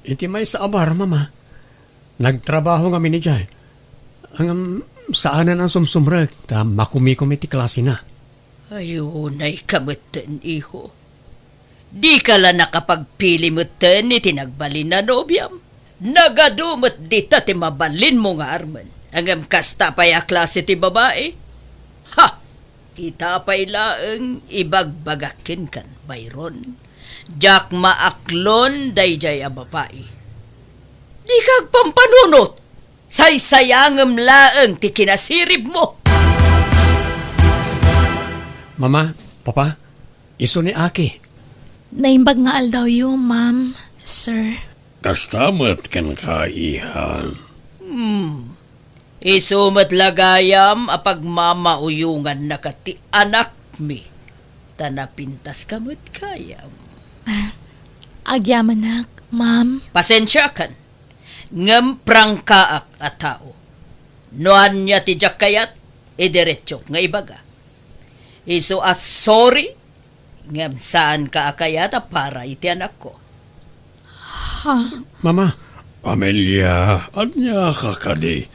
Iti maysa a bar, Mama. Nagtrabaho ngamin idiay. Ngem saanen a sumsumrek ta makumikom iti klasena. Ay, unayka metten, iho. Dika la nakapagpili metten iti nagbalin a nobiam. Nagadu met dita ti mabalinmo nga armen. Ngem kasta pay a klase ti babai? Ha! Ita pay laeng ibagbagak kenkan, Byron. Diak maaklon daydiay a babai. Dika agpampanunot! Saysayangem laeng ti kinasiribmo! Mama, Papa, isu ni Aki. Naimbag nga aldawyo, Ma'am, Sir. Kasta met kenka, iha. Hmm. Isu met la gayam a pagmamauyongannaka ti anakmi, ta napintaska met gayam. Ah, agyamanak, Ma'am. Pasensiakan, ngem prangkaak a tao. No ania ti diak kayat, idiretsok nga ibaga. Isu a sorry, ngem saanka a kayat a para iti anakko. Ha? Mama. Amelia, ania ka kadi?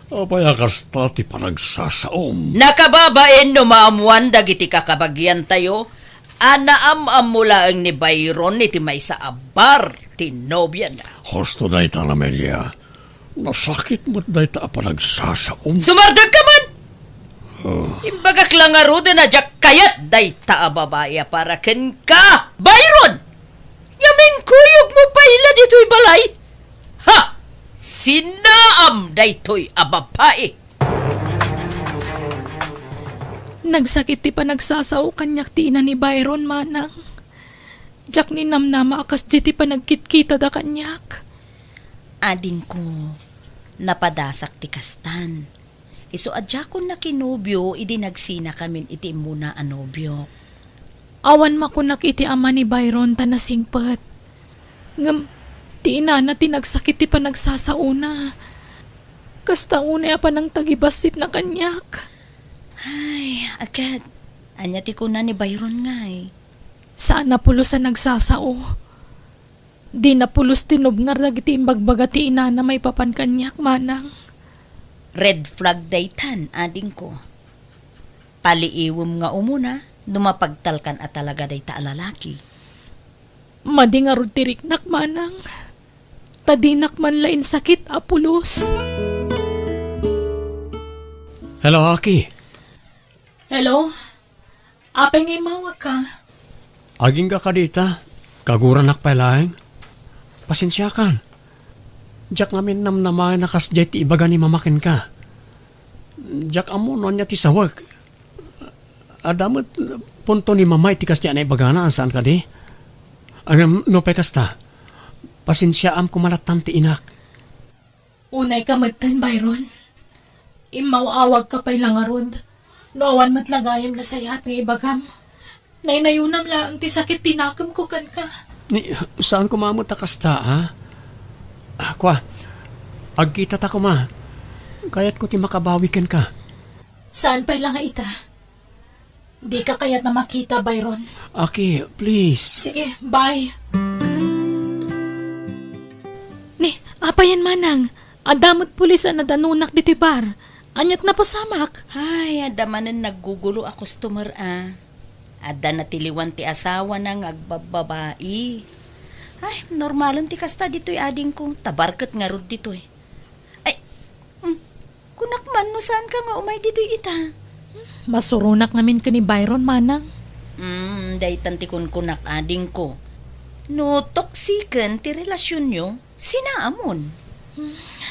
Apay a kasta ti panagsasaom? Nakababain no maammoan dagiti kakabagiantayo a naam-ammo laeng ni Byron iti maysa a bar ti nobiana. Husto dayta, Amelia. Nasakit met dayta a panagsasaom. Sumardengka man! Oh. Imbagak la ngaruden a diak kayat dayta a babai a para kenka, Byron! Ngem inkuyogmo pay la ditoy balay? Ha! Sinaam daytoy a babai! Nagsakit ti panagsasao kaniak ti ina ni Byron, Manang. Diak ninamnama a kasdi ti panagkitkitada kaniak. Adingko, napadasak ti kastan. Isu a diakon nakinobio idi nagsinakamin iti immuna a nobiok. Awan makunak iti ama ni Byron ta nasingpet. Ngem, ti inana ti nagsakit ti panagsasaona. Kasta unay a panangtagibassitna kaniak. Ay, aged, ania ti kuna ni Byron ngay? Saan a pulos a nagsasao. Dina pulos tinubngar dagiti imbagbaga ti inana maipapan kaniak, Manang. Red flag daytan, adingko. Paliiwem nga umuna no mapagtalkan a talaga dayta a lalaki. Madi ngarud ti riknak, Manang. ta dinak man la insakit a pulos. Hello, Aki. Hello? Apay nga immawagka? Agingga ka dita, kaguranak pay laeng. Pasensiakan. Diak ngamin namnamaen a kasdiay ti ibaga ni Mama kenka. Diak ammo no ania ti sawek. Adda met punto ni Mama iti kasdiay a naibagana, saan kadi? Ngem nupay kasta, pasensiaam koma lattan ti inak. Unayka metten, Byron. Immaw-awagka pay la ngarud. No awan met la gayam nasayaat nga ibagam, naynayonam laeng ti sakit ti nakemko kenka. Ni, saan koma met a kasta, ha? Ah, kua, agkitata koma. Kayatko ti makabawi kenka. Saan pay la nga ita? Dika kayat a makita, Byron. Aki, please. Sige, bye. Ni, apayen manang, adda met pulis a nadanonak ditoy bar. Aniat napasamak? Ay, adda manen naggugulo a customer a. Adda natiliwan ti asawana nga agbabbabai. Ay, normalen ti kasta ditoy adingko, ta bar ket ngarud ditoy. Ay, hmm, kunak man no saanka nga umay ditoy ita. Masuronak ngamin ken ni Byron, manang. Hmm, daytan ti kunkunak adingko. No toxiken ti relasyonyo, sinaamon.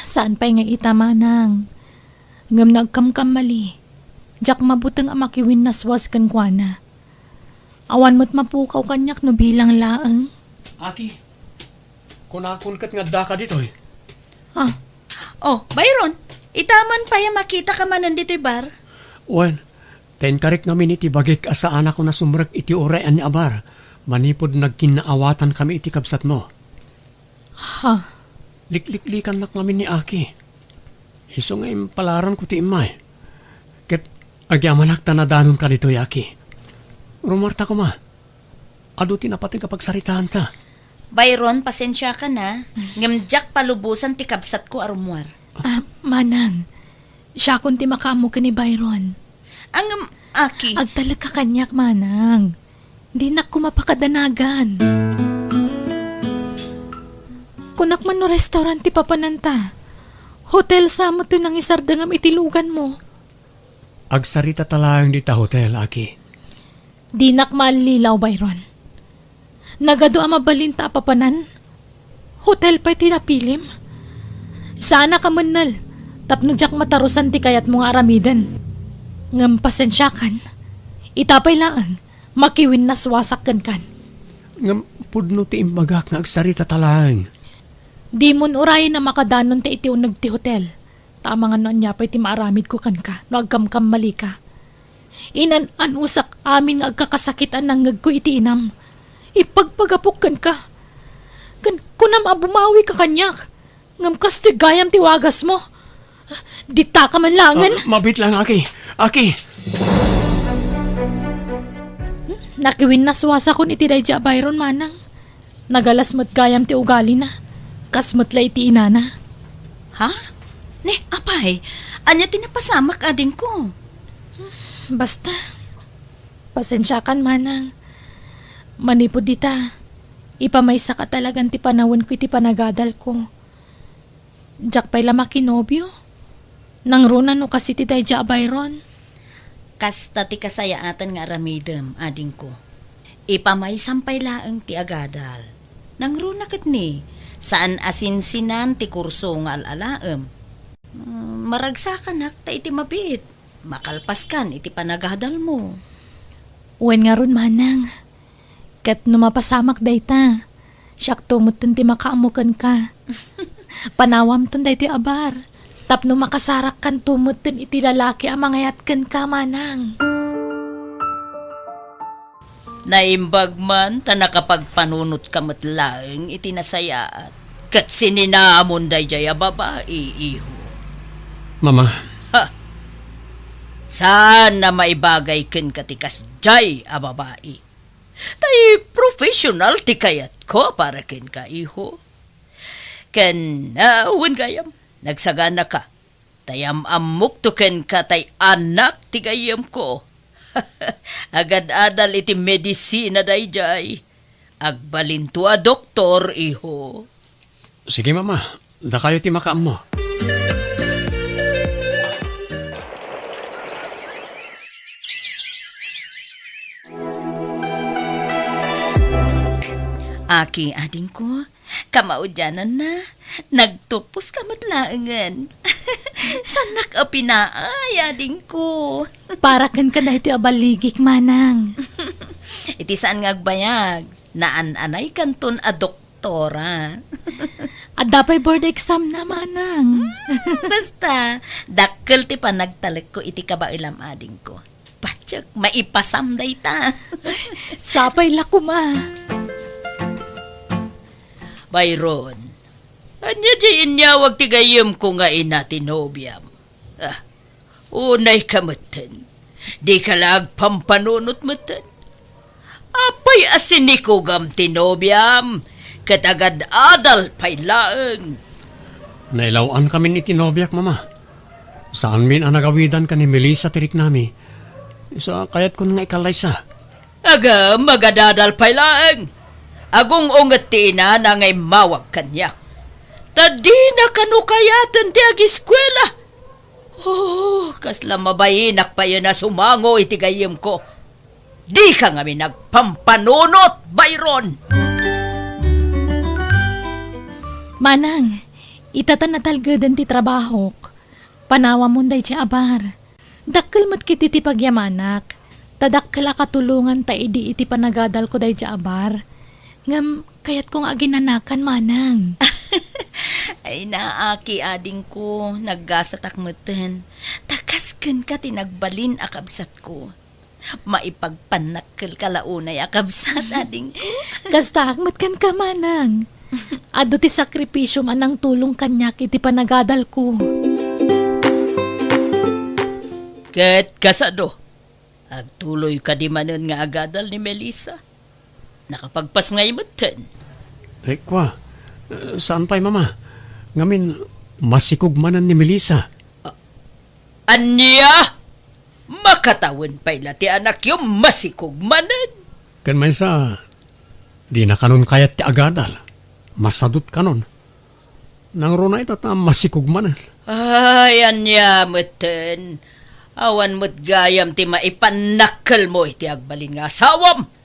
Saan pay nga ita, manang. Ngem no agkamkammali, diak mabuteng a makiwinnaswas kenkuana. Awan met mapukaw kaniak no bilang laeng. Aki, kunakon ket nga addaka ditoy. Ah. Oh, Byron, ita man pay a makitaka manen ditoy bar? Wen, ta inkarik ngamin iti bagik a saanakon a sumrek iti uray ania a bar, manipud nagkinnaawatankami iti kabsatmo. Ha? Likliklikannak ngamin ni Aki. Isu nga impalaranko ti immay. Ket agyamanak ta nadanonka ditoy, Aki. Rummuarta koma. Adu ti napateg a pagsaritaanta. Byron, pasensiakan a, ngem diak palubosan ti kabsatko a rummuar. Ah, manang, siakon ti makaammo ken ni Byron. Ngem, Aki. Agtalekka kaniak, manang. Dinak koma pakadanagan. Kunak man no restaurant ti papananta. Hotel sa met toy nangisardengam iti luganmo. Agsaritata laeng dita hotel, Aki. Dinak maallilaw, Byron. Nagadu a mabalinta a papanan. Hotel pay ti napilim. Saanaka mennel tapno diak matarusan ti kayatmo nga aramiden. Ngem pasensiakan. Ita pay laeng, makiwinnaswasak kenkan. Ngem pudno ti imbagak nga agsaritata laeng. Dimon urayen a makadanon ta iti uneg ti hotel. Ta amangan no ania pay ti maaramidko kenka no agkamkammalika. Inan-anusak amin nga agkakasakit a nangngegko iti inam. Ipagpagapok kenka. Ken kunam a bumawika kaniak. Ngem kastoy gayam ti wagasmo. Ditaka man laengen. Ah, mabiit lang, Aki. Aki! Nakiwinnaswasakon iti daydi a Byron, manang. Nagalas met gayam ti ugalina, kas met la iti inana. Ha? Ne, apay, ania ti napasamak, adingko? Basta, pasensiakan, manang. Manipud dita, ipamaysaka talagan ti panawenko iti panagadalko. Diak pay la makinobio. Nangruna no kas iti daydi a Byron. Kasta ti kasayaatan nga aramidem, adingko. Ipamaysam pay laeng ti agadal. Nangruna ket ni, saan a sinsinan ti kurso nga al-alaem. Mm, maragsakanak ta iti mabiit, makalpaskan iti panagadalmo. Wen ngarud, manang. Ket no mapasamak dayta, siakto metten ti makaammo kenka. Panawamton daytoy a bar, tapno makasarakkanto metten iti lalaki a mangayat kenka, manang. Naimbag man ta nakapagpanunotka met laeng iti nasayaat. Ket sininamon daydiay a babai, iho. Mama. Ha! Saan a maibagay kenka ti kasdiay a babai. Tay professional ti kayatko para kenka, iho. Ken, ah, wen gayam, nagsaganaka. Tay am-ammokto kenka tay anak ti gayyemko. Agad-adal iti medisina daydiay. Agbalinto a doktor, iho. Sige, Mama. Dakayo ti makaammo. Aki, adingko, kamaudiananna, nagturpos ka met laengen. Saannak a pinaay, adingko. Para kenka daytoy a balligik, Manang. Iti saan nga agbayag, naan-anaykanton a doktora. Adda pay board exam na, Manang. Hmm, basta, dakkel ti panagtalekko iti kabaelam, adingko. Patiek, maipasam dayta. Sapay la koma. Byron, ania diay inyawag ti gayyemko nga ina ti nobiam? Ah, unay ka metten. Di ka la agpampanunot metten. Apay a sinikugam ti nobiam, ket agad-adal pay laeng. Nailaw-an kamin iti nobiak, Mama. Saanmin a nagawidan ken ni Melissa ti riknami. Sa kayatkon nga ikallaysa. Agam, agad-adal pay laeng. Agung-unget ti inana nga immawag kaniak. Ta dina kano kayaten ti agiskuela. Oh, kasla mabainak payen a sumango iti gayyemko. Dika ngamin agpampanunot, Byron! Manang, ita ta natalgeden ti trabahok. Panawamon daydi a bar. Dakkel met ketdi ti pagyamanak, ta dakkel a katulonganta idi iti panagadalko daydi a bar. Ngem kayatko nga aginanakan, Manang. Ay, naaki, adingko, naggasatak metten. Ta kas kenka ti nagbalin a kabsatko. Maipagpannakkelka la unay a kabsat, adingko. Kastaak met kenka, Manang. Adu ti sakripisiom a nangtulong kaniak iti panagadalko. Ket kasano, agtuloy kadi manen nga agadal ni Melissa? Nakapagpasngay metten. Eh, kua, eh, saan pay, Mama? Ngamin, masikog manen ni Melissa. A-, ania? Makatawen pay la ti anakyo masikog manen? Ken maysa, dina kanon kayat ti agadal. Masadot kanon. Nangruna ita ta masikog manen. Ay, ania metten? Awan met gayam ti maipannakkelmo iti agbalin nga asawam.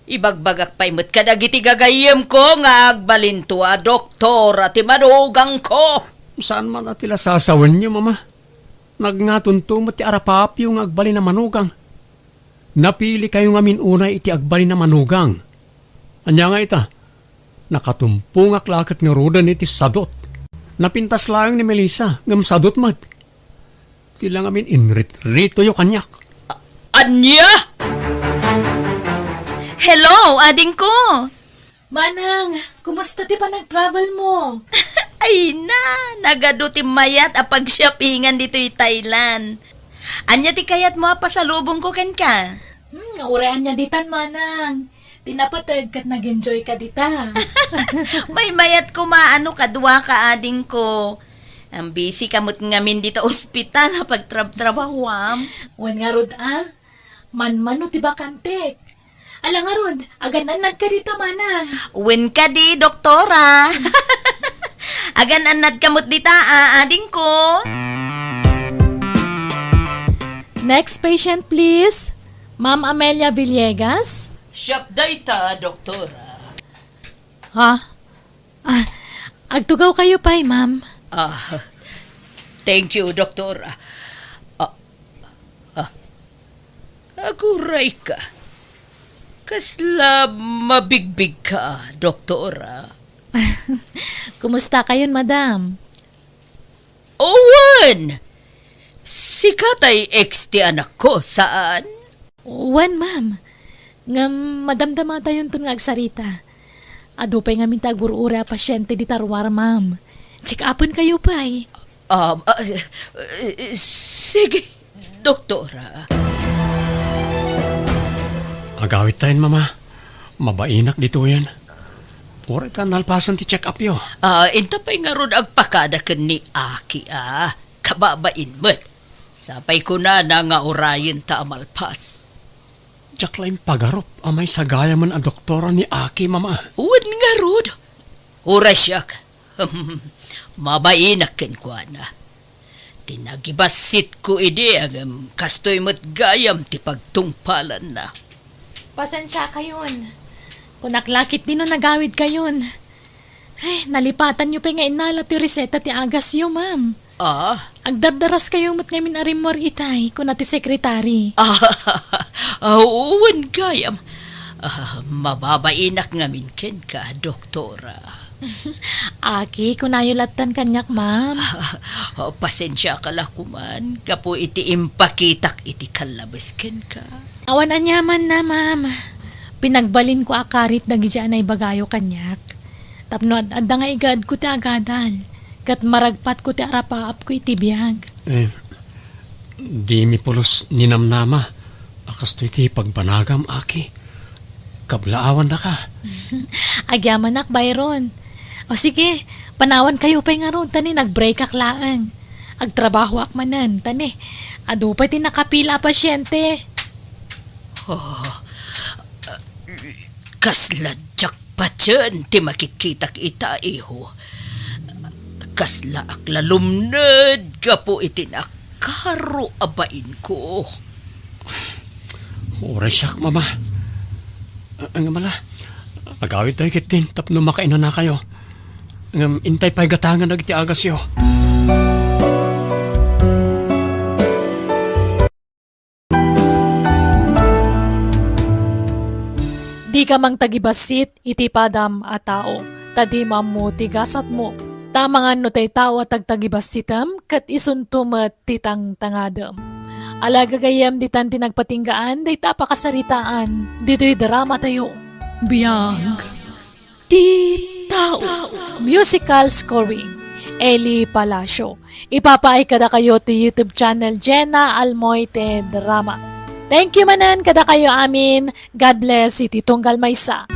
Ibagbagak pay met kadagiti gagayyemko nga agbalinto a doktora ti manugangko. Saan man a ti la sasawenyo, Mama? Nagngatonto met ti arapapio nga agbalin a manugang. Napilikayo ngamin unay iti agbalin a manugang. Ania nga ita? Nakatumpongak la ket ngaruden iti sadot. Napintas laeng ni Melissa, ngem sadot met. Ti la ngamin inritritoyo kaniak. A-, ania? Hello, adingko! Manang, kumusta ti panagtravel mo? Ay na, nagadu ti mayat a pagshoppingan ditoy Thailand. Ania ti kayatmo a pasalubongko kenka? Hmm, uray ania ditan, Manang. Ti napateg ket nag-enjoy ka dita. Maymayat koma a no kadua ka, adingko. Ang busy ka met ngamin dita ospital a pagtrabtrabahuam. Wen ngarud a, manmano ti bakantek. Ala ngarud, agan-annad ka dita, Manang. Wen kadi, doktora. Agan-annad ka met dita, a, adingko. Next patient, please. Ma'am Amelia Villegas? Siak dayta, doktora. Ha? Ah, agtugaw kayo pay, ma'am. Ah, thank you, doktora. Ah, ah, aguray ka. Kasla mabigbig ka, doktora. Kumusta kayon, madam? Wen! Sika tay ex ti anakko, saan? Wen, ma'am. Ngem madamdamatayonton nga agsarita. Adu pay ngamin ti agur-uray a pasiente dita ruar, ma'am. Check-upen kayo pay. Um, ah, s-, eh, sige, doktora. Agawid tayon, mama. Mabainak ditoyen. Uray ta nalpasen ti check-up yo. Ah, inta pay ngarud agpakada ken ni Aki, ah. Kababain met. Sapay kunana nga urayenta a malpas. Diak la impagarup a maysa gayamen a doktora ni Aki, mama. Wen ngarud. Uray siak. Mabainak kenkuana. Ti nagibassitko idi, ngem kastoy met gayam ti pagtungpalanna. Pasensiakayon. Kunak la ketdi no nagawidkayon. Ay, nalipatanyo pay nga innala toy reseta ti agasyo, ma'am. Ah? Agdardaras kayo met ngamin a rimmuar itay, kuna ti sekretari. Ah, wen gayam. Ah, mababainak ngamin kenka, doktora. Aki, kunayo lattan kaniak, ma'am. Ah, pasensiaka la koman, gapu iti impakitak iti kallabes kenka. Awan aniamanna, ma'am. Pinagbalinko a karit dagiti a naibagayo kaniak. Tapno ad-adda nga igaedko ti agadal, ket maragpatko ti arapaapko iti biag. Eh, dimi pulos ninamnama a kastoy ti pagbanagam, Aki. Kablaawannaka. Agyamanak, Byron. O sige, panawankayo pay ngarud, ta ni nagbreakak laeng. Agtrabahoak manen, ta ni adu pay ti nakapila a pasiente. Oh, kasla diak patien ti makitkitak ita, iho. Kaslaak la lumned gapu iti nakaro a bainko. Uray siak, Mama. Ngem ala, agawidtayo ketdin tapno makainanakayo. Ngem intay pay gatangan dagiti agasyo. Dika mangtagibassit iti padam a tao, ta dimo ammo ti gasatmo. Ta amangan no tay tao a tagtagibassitem, ket isunto met ti tangtangadem. Ala, gagayyem, ditan ti nagpatinggaan dayta a pakasaritaan ditoy dramatayo. Biag ti tao. Musical scoring, Eli Palacio. Ipapaay kadakayo ti YouTube channel Jenna Almoite Drama. Thank you manen kadakayo amin. God bless iti tunggal maysa.